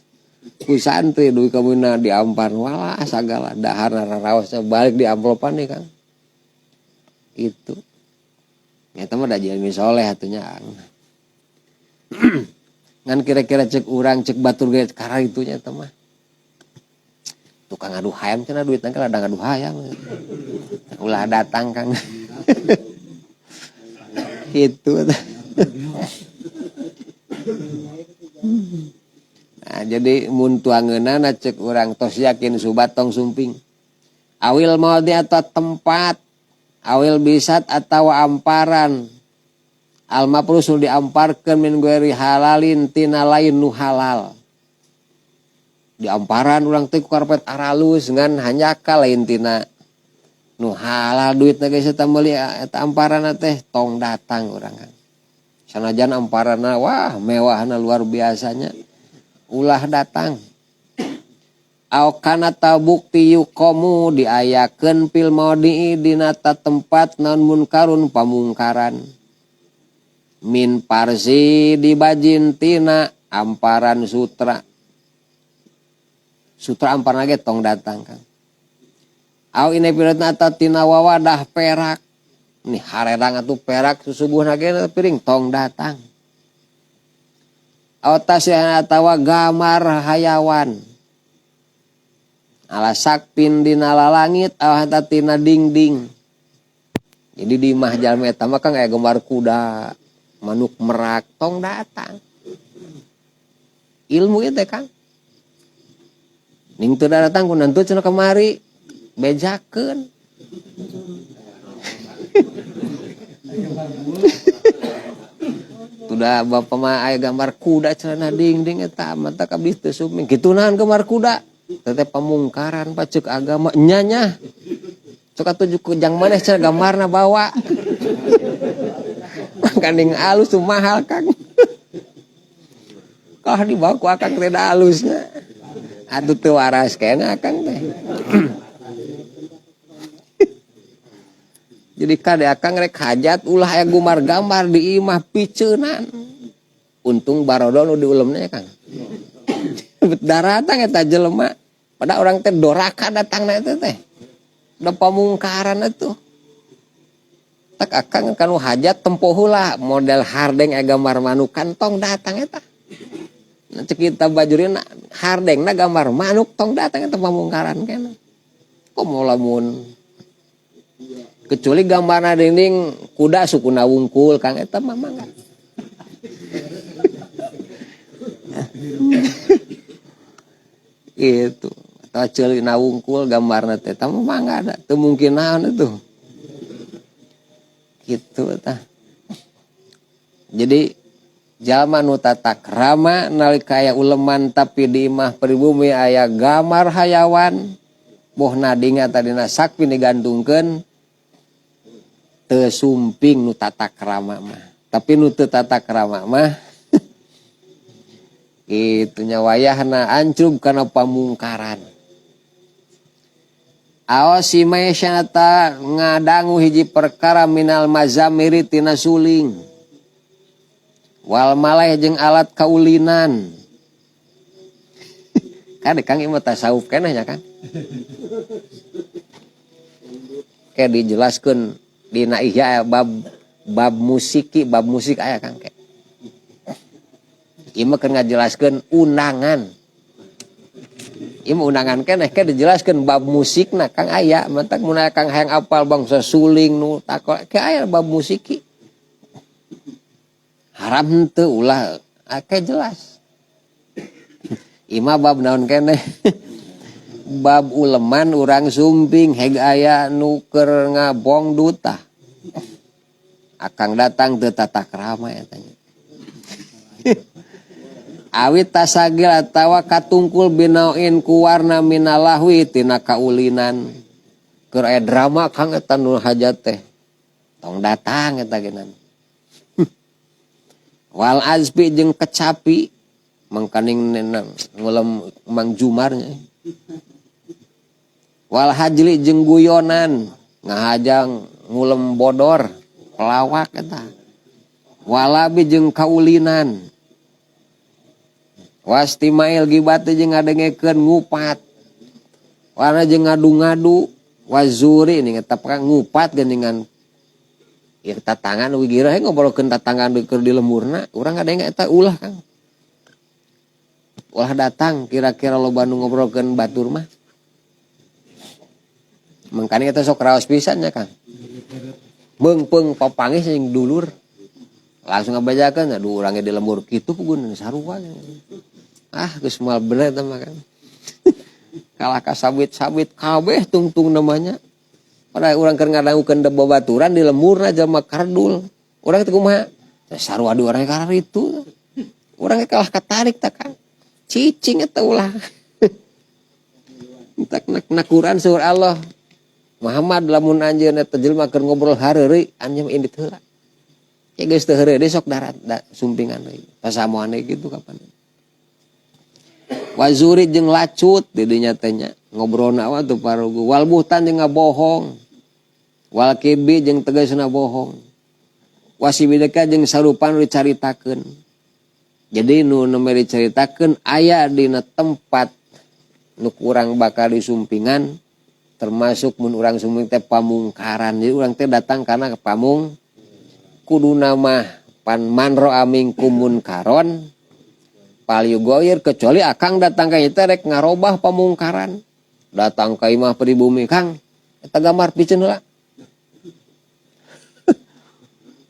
Ku santri dugi ka bumina diampar walah sagala daharna raraosna balik di amplopan nih Kang. Itu. Eta mah da jalmi soleh atuh nya. Ngan kira-kira cek urang cek batur ge kararitu nya eta mah. Tukang ngadu hayam cenah duitna ge ladang ngadu hayam. Ulah datang Kang. Gitu. Nah, jadi mun tuangeunana cek urang tos yakin subat tong sumping. Awil maudi atau tempat, awil bisat atau amparan. Alma perlu diamparkeun min gueri halalin tina lain nu halal. Diamparan urang teh ku karpet aralus ngan hanjakal lain tina nu halal duitna geus eta meuli eta amparanna teh tong datang urang kan. Sanajan amparanna wah mewahna luar biasanya ulah datang. Au kana tabukti yuqamu diayakeun fil maudi dina tempat naon munkarun pamungkaran. Min parsi dibajin tina amparan sutra. Sutra amparan ge tong datang Kang. Au ine piratna ta tina wawadah perak. Nih harerang atuh perak susubuhna ge piring tong datang. Au tasih atawa gamar hayawan. Ala sakpin dina lalangit au hatta tina dingding. Jadi di imah jalmi eta mah Kang aya gambar kuda, manuk merak tong datang. Ilmu ieu teh Kang. Ning teu datang ku nantu cenah kamari bejakeun. Tudah bapak mah aya gambar kuda cenah dingding eta mah tak abdi teu suming. Kitu naon gambar kuda? Teh pamungkaran pacek agama nya nya. Sok atuh jang maneh cenah gambarna bawa. Kanding alus tuh mahal Kang. Kalau dibawa ku akang teh da alusnya. Atuh teu waras keneh akang teh. Jadi kade akang rek hajat ulah aya gumar gambar di imah piceunan. Untung barodo nu diulemna ya Kang. Daratang eta jelema. Pada orang teh doraka datangna eta teh. Da pamungkaran atuh. Tak akang kanu hajat tempo heula model hardeng aya gambar manuk tong datang eta. Nah, cek kita bajurina hardengna gambar manuk tong datang eta pamungkaran keneh. Komo lamun kecuali gambarna dinding kuda sukuna wungkul Kang eta mah mangga. Gitu. Atau ceulina wungkul gambarna teh. Tah mangga da teu mungkin naon itu. Gitu tah. Jadi jalma nu tata krama nalika aya uleman tapi di imah pribumi aya gambar hayawan boh nadinga tadina sakpi digantungkeun teu sumping nu tata krama mah. Tapi nu teu tata krama mah kitu nya wayahna ancrub kana pamungkaran. Aos si maesyata ngadangu hiji perkara minal mazamiri tina suling. Wal maleh jeung alat kaulinan. Kan Kang ieu mah tasawuf keneh nya Kang. Ke dijelaskeun dina Ihya bab musiki, bab musik aya Kang ke. Ieu mah keur ngajelaskeun undangan. Ieu mah undangan keneh ke dijelaskeun bab musikna Kang aya, mantak mun aya Kang hayang apal bangsa suling nu takol ke aya bab musiki. Haram henteu ulah akeh jelas. Ima bab naon keneh? Bab uleman urang sumping heg aya nu keur ngabong duta. Akang datang teu tata krama eta nya. Awit tasagil atawa katungkul binaoin ku warna minalahwi tina kaulinan. Keur aya drama Kang eta nu hajat teh. Tong datang eta geunan. Wal azbi jeung kecapi mangkaning nenang ngulem Mang Jumarnya. Wal hajli jeung guyonan ngahajang ngulem bodor pelawak eta. Walabi jeung kaulinan. Wastimail gibate jeung ngadengekeun ngupat. Warna jeung ngadu-ngadu wazuri ini eta ngupat geuningan. Ya tatangan wigira he ngobrolkeun tatangan keur di lemburna urang ngadenge eta ulah Kang. Ulah datang kira-kira loba nu ngobrolkeun batur mah. Mangkane eta sok raos pisan nya Kang. Meungpeung papanggih jeung dulur. Langsung ngabajakeun aduh urang ge di lembur kitu puguh sarua. Ah geus moal bener eta mah Kang. Kalah ka sabit-sabit kabeh tungtung namanya. Pada urang keur ngadangukeun babaturan di lemburna jalma kardul. Urang teh kumaha? Sarua di urang kararitu. Urang ge kalah katarik tah Kang. Cicing eta ulah. Entak nakuran sur Allah. Muhammad lamun anjeun eta jelema keur ngobrol hareureuy anjeun indit heula. Ya geus teu heureuy deui sok darat da, sumpingan deui. Pasamuan deui kitu kapan. Wazuri jeung lacut di dinya teh nya. Ngobrolna wa teu parugu. Wal buhtan jeung ngabohong. Wal kibi jeung tegasna bohong. Wasibideka jeung sarupan nu dicaritakeun. Jadi nu nembe dicaritakeun aya dina tempat nu kurang bakal disumpingan termasuk mun urang sumping teh pamungkaran. Jadi urang teh datang kana pamung kuduna mah pan manro amingkum munkaron palyugoyir kecuali akang datang ka ieu teh rek ngarobah pamungkaran. Datang ka imah pribumi Kang eta gambar piceun heula.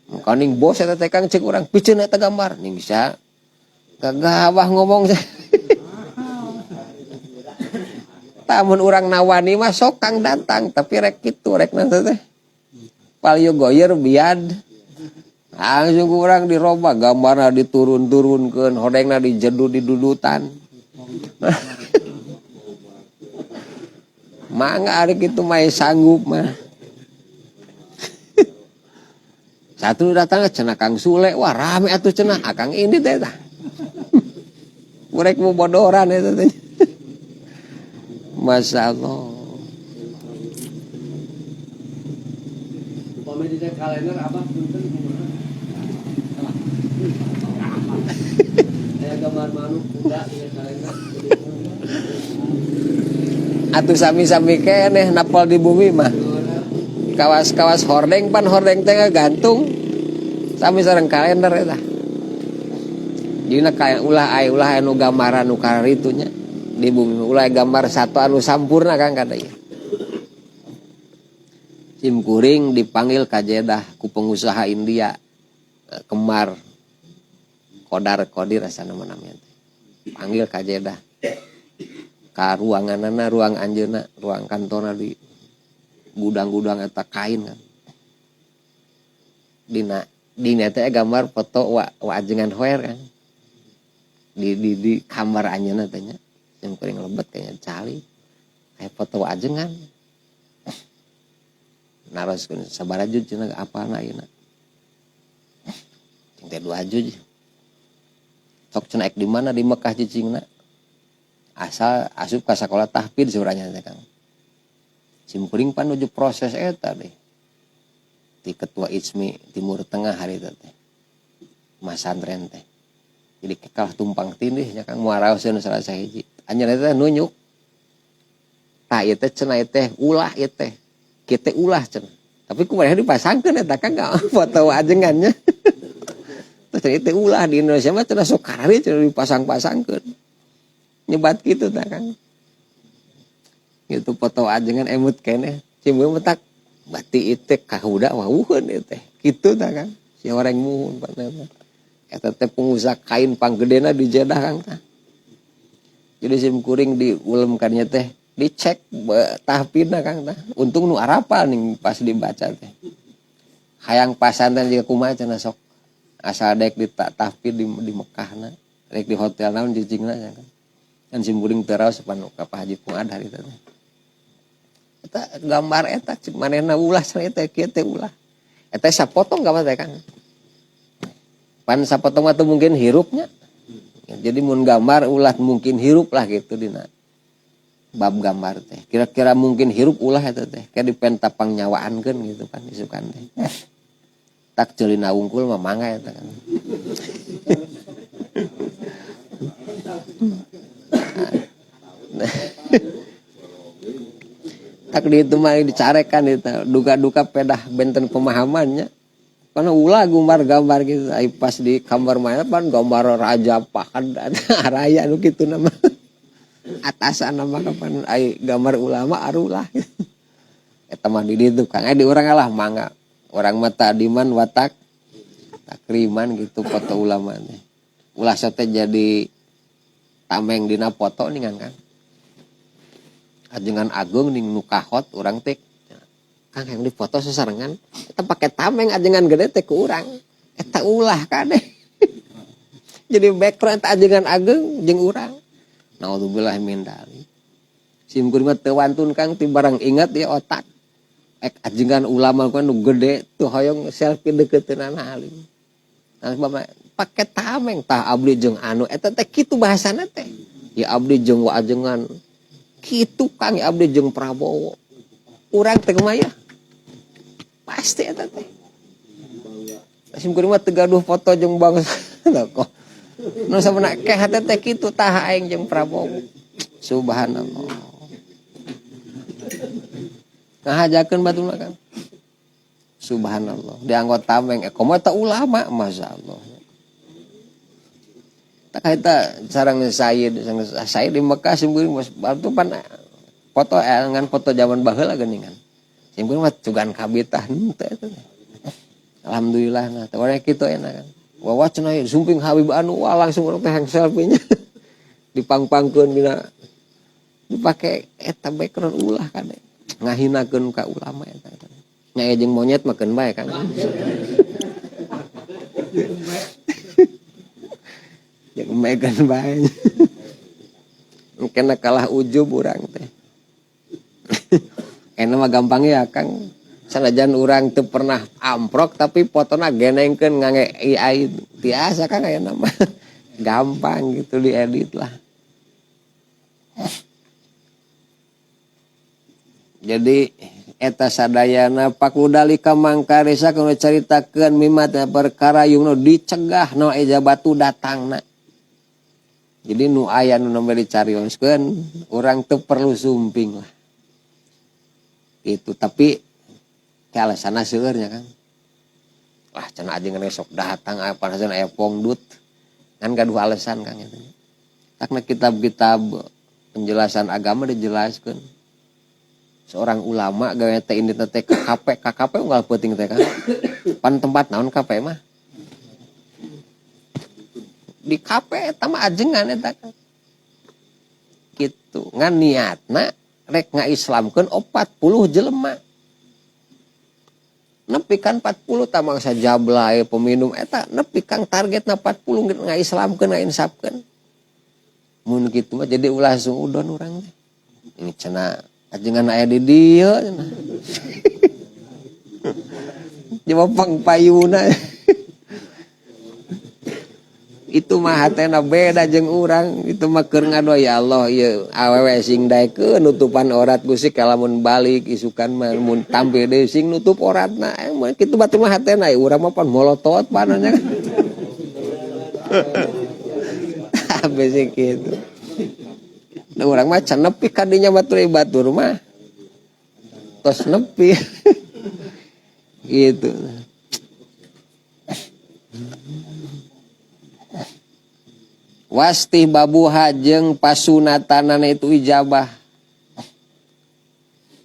Makaning bos eta teh Kang cek urang piceun eta gambar ning bisa gagabah ngomong teh. Tamun urang nawani mah sok Kang datang tapi rek kitu rek nanti teh. Palyugoyir biad langsung ku urang dirobah gambarna diturun-turunkeun hodengna dijedud didudutan. Mangga ari kitu mah sanggup mah. Satu datang cenah Kang Sule, wah rame atuh cenah akang ini teh tah. Murek mau bodoran eta teh. Masya Allah. Upami dina kalender abah punten kumaha? Aya gambar manuk kuda dina kalender. Atuh sami-sami keneh napal di bumi mah. Kawas-kawas hordeng pan hordeng teh gantung sami sareng kalender eta. Dina kaya ulah aya ulah anu gambaran nu kararitu nya di bumi ulah gambar satu anu sampurna Kang kada ieu. Sim kuring dipanggil ka Jeddah ku pengusaha India Kemar Kodar Kodir asa nama namanya teh. Panggil ka Jeddah. Ka ruanganana, ruang anjeunna, ruang kantorna di gudang-gudang eta kain kan. Dina dina teh gambar foto wa ajengan hoer kan. Di kamar anjeunna teh nya. Yang paling lebet kayaknya cali. Kayak foto ajengan. Naroskeun sabaraha juz cenah apalna ayeuna. Cing teh 2 juz. Sok cenah ek di mana di Mekah cicingna. Asal asup ka sakola tahfidz sauranya teh Kang. Simkuring pan nuju proses eta deh. Ti ketua ISMI Timur Tengah hari itu teh. Masantren teh. Jadi kalah tumpang tindih nya Kang moal raoseun salah sahiji. Anjeunna teh nunjuk. Tah ieu teh cenah ieu teh ulah ieu teh. Kieu teh ulah cenah. Tapi kumaha dipasangkeun eta Kang foto ajengannya. Terus cenah ieu teh ulah di Indonesia mah cenah sok karari cenah dipasang-pasangkeun. Nyebat kitu tah Kang. Gitu foto ajengan emut keneh. Cimeu mah tak bati ieu teh kahuda wawuheun ieu teh. Kitu tah Kang. Si orang muhun panema. Eta teh pengusaha kain panggedena di Jeddah Kang tah. Jadi sim kuring diulemkannya teh dicek tahfidna Kang tah. Untung nu arapal ning pas dibaca teh. Hayang pasantren jiga kumaha cenah sok. Asal dek di tahfid di Mekahna, rek di hotel naon cicingna nya Kang. Kan sim kuring teu raos pan ka Pak Haji Fuad hari teh. Eta gambar eta cek manehna ulah cenah teh kieu teh ulah. Eta sapotong gambar teh Kang. Pan sapotong mah teu mungkin hirupnya. Jadi mun gambar ulah mungkin hirup lah gitu dina bab gambar teh. Kira-kira mungkin hirup ulah eta teh. Kayak dipenta pangnyawaan-keun gitu kan isukan teh. Tak ceulina wungkul mah mangga eta kan. Tak di itu mah dicarekan itu duka-duka pedah benten pemahamannya. Karena ulah gumbar gambar gitu. Ai pas di kamar mah pan gambar raja pakan raya nu kitu nama. Atasan nama kapan ai gambar ulama arulah. Eta mah di ditu Kang. Di urang lah mangga. Urang mah tadiman watak takriman gitu foto ulama teh. Ulah teh jadi tameng dina foto ningan Kang. Ajengan agung ning nu kahot urang teh Kang yang dipoto sesarengan eta pake tameng ajengan gede teh ku urang. Eta ulah kade. Jadi background eta ajengan agung jeung urang. Naudzubillah min dzalik. Sim kuring mah teu wantun Kang ti barang ingat ya otak. Ek ajengan ulama kan nu gede tuh hoyong selfie deukeuteunana alim. Nah, bapak pake tameng tah abdi jeung anu eta teh kitu bahasana teh. Ya abdi jeung wa ajengan kitu Kang ya abdi jeung Prabowo. Urang teh kumaha ya? Pasti eta teh. Sim kuring mah teu gaduh foto jeung bangsa kok. Nu samana keh hate teh kitu tah aing jeung Prabowo. Subhanallah. Ngahajakeun batur mah Kang. Subhanallah. Dianggo tameng komo eta ulama masyaallah. Tak eta sareng Sayyid, sareng Sayyid di Mekah sim kuring mah batu pan foto ngan foto zaman baheula geuningan. Sim kuring mah cugan kabitah henteu eta teh. Alhamdulillah nah teh urang kitu enak kan. Wah cenah sumping Habib anu wah langsung urang teh selfie-nya. Dipangpangkeun dina dipake eta background ulah kade. Ngahinakeun ka ulama eta. Nya jeung monyet mah keun bae kan. Jeung megan bae. Kena kalah ujub urang teh. Enak mah gampang ya Kang. Sanajan urang teu pernah amprok tapi fotona genengkeun ngangge AI tiasa Kang aya nama. Gampang gitu diedit lah. Jadi eta sadayana pakudalika mangkaresa kudu caritakeun mimat perkara yumno dicegah no ijabatu datangna. Jadi nu aya nu nembe dicarioskeun urang teu perlu sumping lah. Itu tapi ke alasanna seueur nya Kang. Wah cenah ajengan sok datang aya panasan aya pongdut. Ngan gaduh alasan Kang eta. Takna kitab-kitab penjelasan agama dijelaskeun. Seorang ulama gawe teh ini teh KKP, KKP unggal peuting teh Kang. Pan tempat naon KP mah? Di KP eta mah ajengan eta Kang. Gitu. Gitu ngan niatna rek ngaislamkeun 40 jelema. Nepi kan 40 tah mangsa jablay peminum eta nepi kang targetna 40 ngaislamkeun ngainsapkeun. Mun kitu mah jadi ulah suudon urang teh. Ini cenah ajengan aya di dieu cenah. Jawab pangpayuna. Itu mah hatena beda jeung urang, itu mah keur ngadoa ya Allah ieu awewe sing daekeun nutupan orat Gusti kalamun balik isukan mah mun tampil deui sing nutup oratna. Emang kitu batur mah hatena urang mah pan molotot pananya. Basic kitu. Nah urang mah can nepi ka dinya batur batur mah. Tos nepi. Gitu. Wastih babuha jeung pasunatanana itu ijabah.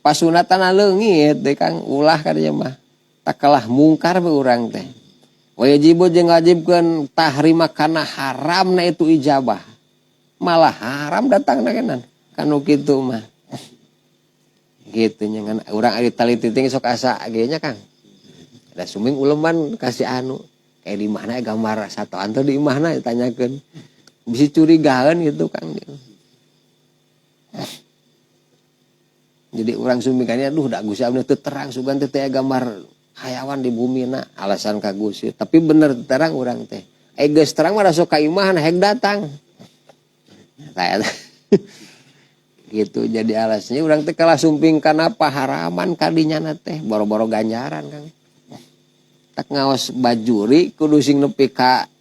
Pasunatana leungit teh Kang ulah ka dieu mah. Takalah mungkar we urang teh. Wa yajibu jeung wajibkeun tahrima kana haramna itu ijabah. Malah haram datangna kenan kanu kitu mah. Gitu nya ngan urang ari tali titing sok asa ge nya Kang. Da suming uleman kasih anu kayak di mana gambar satoan teh di imahna ditanyakeun. Bisi curigaan gitu Kang. Jadi orang sumingkannya aduh da Gusti abdi teu terang sugan teh teh gambar hayawan di bumi na alasan ka Gusti. Tapi bener terang urang teh. Geus terang mah sok ka imahna hek datang. Tah gitu jadi alasnya urang teh kalah sumping kana paharaman kadinya teh boro-boro ganjaran Kang. Tak ngaos bajuri kudu sing nepi ka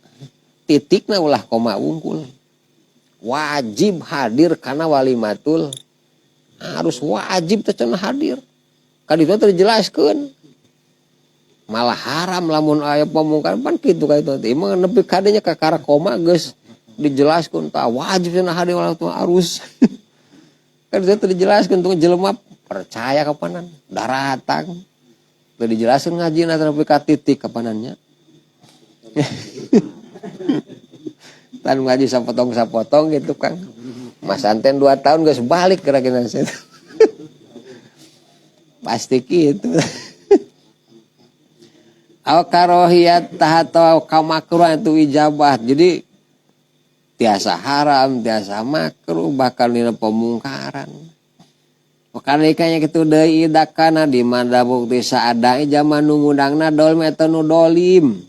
titikna ulah koma wungkul. Wajib hadir kana walimatul harus wajib teh cenah hadir. Kaditu teh dijelaskeun. Malah haram lamun aya pamungkar pan kitu ka itu teh. Emang nepi kadenya ka kakara koma geus dijelaskeun tah wajib cenah hadir walimatul harus. Kaditu teh dijelaskeun tuh jelema percaya kapanan daratang. Teu dijelaskeun ngajina nepi ka titik kapanannya. Tan ngaji sapotong-sapotong gitu Kang. Mas Anten 2 tahun geus balik kira-kira saya. Pasti gitu. Al karohiyat atau kamakruhan itu ijabah. Jadi tiasa haram, tiasa makruh, bahkan dina pemungkaran. Makanya kitu deui idakana di mana bukti saadang zaman nu ngundangna dolim eta nu dolim.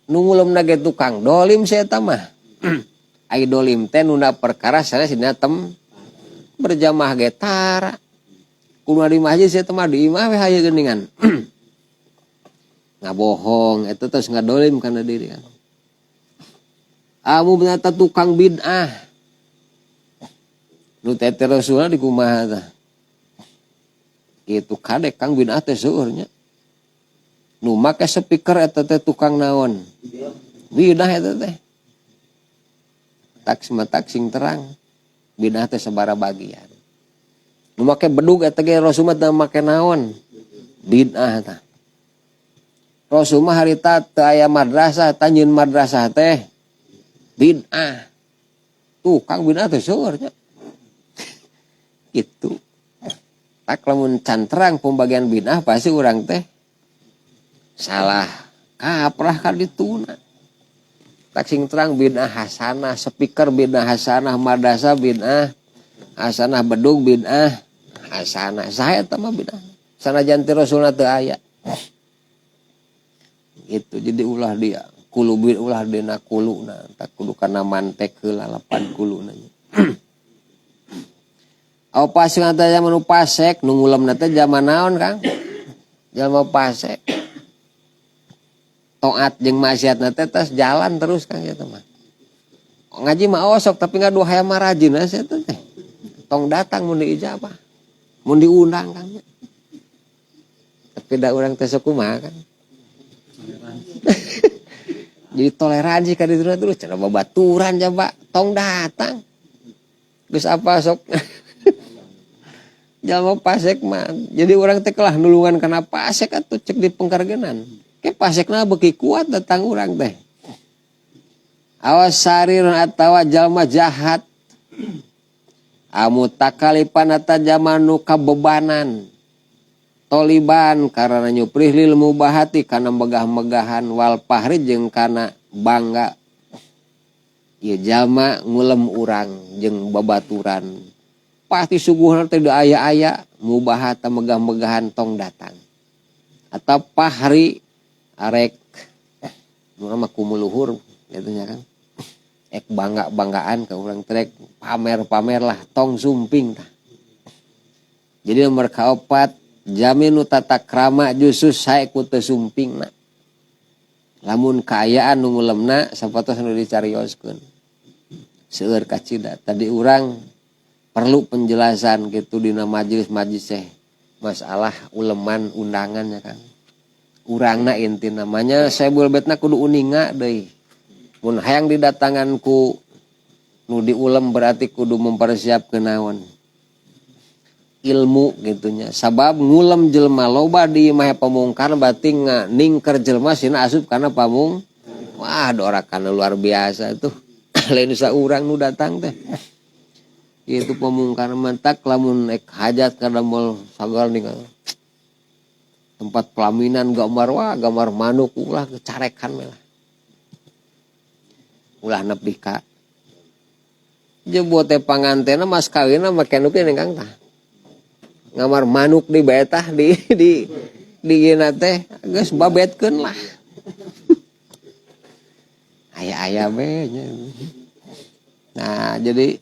Nu ngulemna ge tukang dolim saya eta mah. Ai dolim teh nunda perkara sanes dina tem berjamaah ge tara. Kudu di masjid saya teh mah di imah we hayu geuningan. Ngabohong eta terus ngadolim kana diri kan. Amu beunata tukang bid'ah. Nu teh Rasulullah di kumaha tah. Kitu kadek Kang bid'ah teh seueur nya. Nu make speaker eta teh tukang naon? Bid'ah eta teh. Tak sematak sing terang. Bid'ah teh sabara bagian. Nu make bedug eta ge Rasul mah teu make naon? Bid'ah tah. Rasul mah harita teu aya madrasah, tanyeun madrasah teh bid'ah. Tuh Kang bid'ah teh seueur nya. Gitu. Tak lamun can terang pembagian bid'ah pasti urang teh salah kaprah ka dituna. Tak sing terang bid'ah hasanah, speaker bid'ah hasanah, madrasah bid'ah hasanah, bedug bid'ah hasanah. Saha eta mah bid'ah? Sanajan ti Rasulna teu aya. Gitu. Jadi ulah dia kulu bid ulah dina kuluna, tak kudu kana mantek heula lapan kuluna. Apa sing teh zaman nu pasek, nu ngulemna teh zaman naon Kang? Jalma pasek. Taat jeung maksiatna teh tas jalan terus Kang eta mah. Ngaji mah osok tapi ngaduh hayam mah rajin asa eta teh. Tong datang mun diijabah. Mun diundang Kang. Tapi da urang teh sok kumaha kan. Jadi toleransi ka ditu terus cenah babaturan jaba tong datang. Geus apa sok. Jalma pasek mah. Jadi urang teh kelah nulungan kana pasek atuh cek di pengkargenan. Ke pasekna beuki kuat datang urang teh. Awas sarir atawa jalma jahat. Amutakalipan eta jalma nu kabebanan toliban karena nyuprih lil mubahati kana megah-megahan wal fahri jeung kana bangga. Ieu jalma ngulem urang jeung babaturan pasti suguhna teh aya-aya mubahata megah-megahan tong datang. Atau fahri arek mah kumuluhur gitu nya kan. Ek bangga-banggaan ke urang trek pamer-pamer lah tong sumping tah. Jadi nomor kaopat jamin nu tata krama justru sae ku teu sumpingna. Lamun kaayaan nu ngulemna sapatos nu dicarioskeun. Seueur kacida. Tadi urang perlu penjelasan gitu dina majelis-majelis teh masalah uleman undangan ya kan. Urangna inti namanya sebul betna kudu uninga deui. Mun hayang didatangan ku nu diulem berarti kudu mempersiapkeun naon? Ilmu gitunya. Sabab ngulem jelema loba di imah pamungkar berarti ningker jelema sina asup kana pamung. Wah, dorakan luar biasa tuh. Lain saurang nu datang teh. Itu pamungkar mentak lamun ek hajat kada moal sagala ninggal. Tempat pelaminan gambar wah gambar manuk ulah kecarekan lah. Ulah nepi ka jebote pangantena mas kawinna make nu kieu Kang tah. Ngamar manuk di betah di ieu teh geus babetkeun lah. Aya-aya we nya. Nah, jadi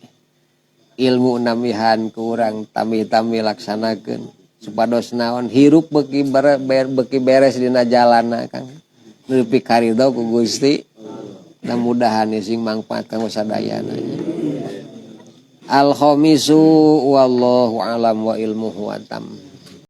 ilmu namihan ku urang tami-tami laksanakeun supados naon hirup beuki beres dina jalana Kang. Nepi karidho ku Gusti. Mudah-mudahan sing mangfaat kanggo sadayana. Al khamisu wallahu alam wa ilmuhu atam.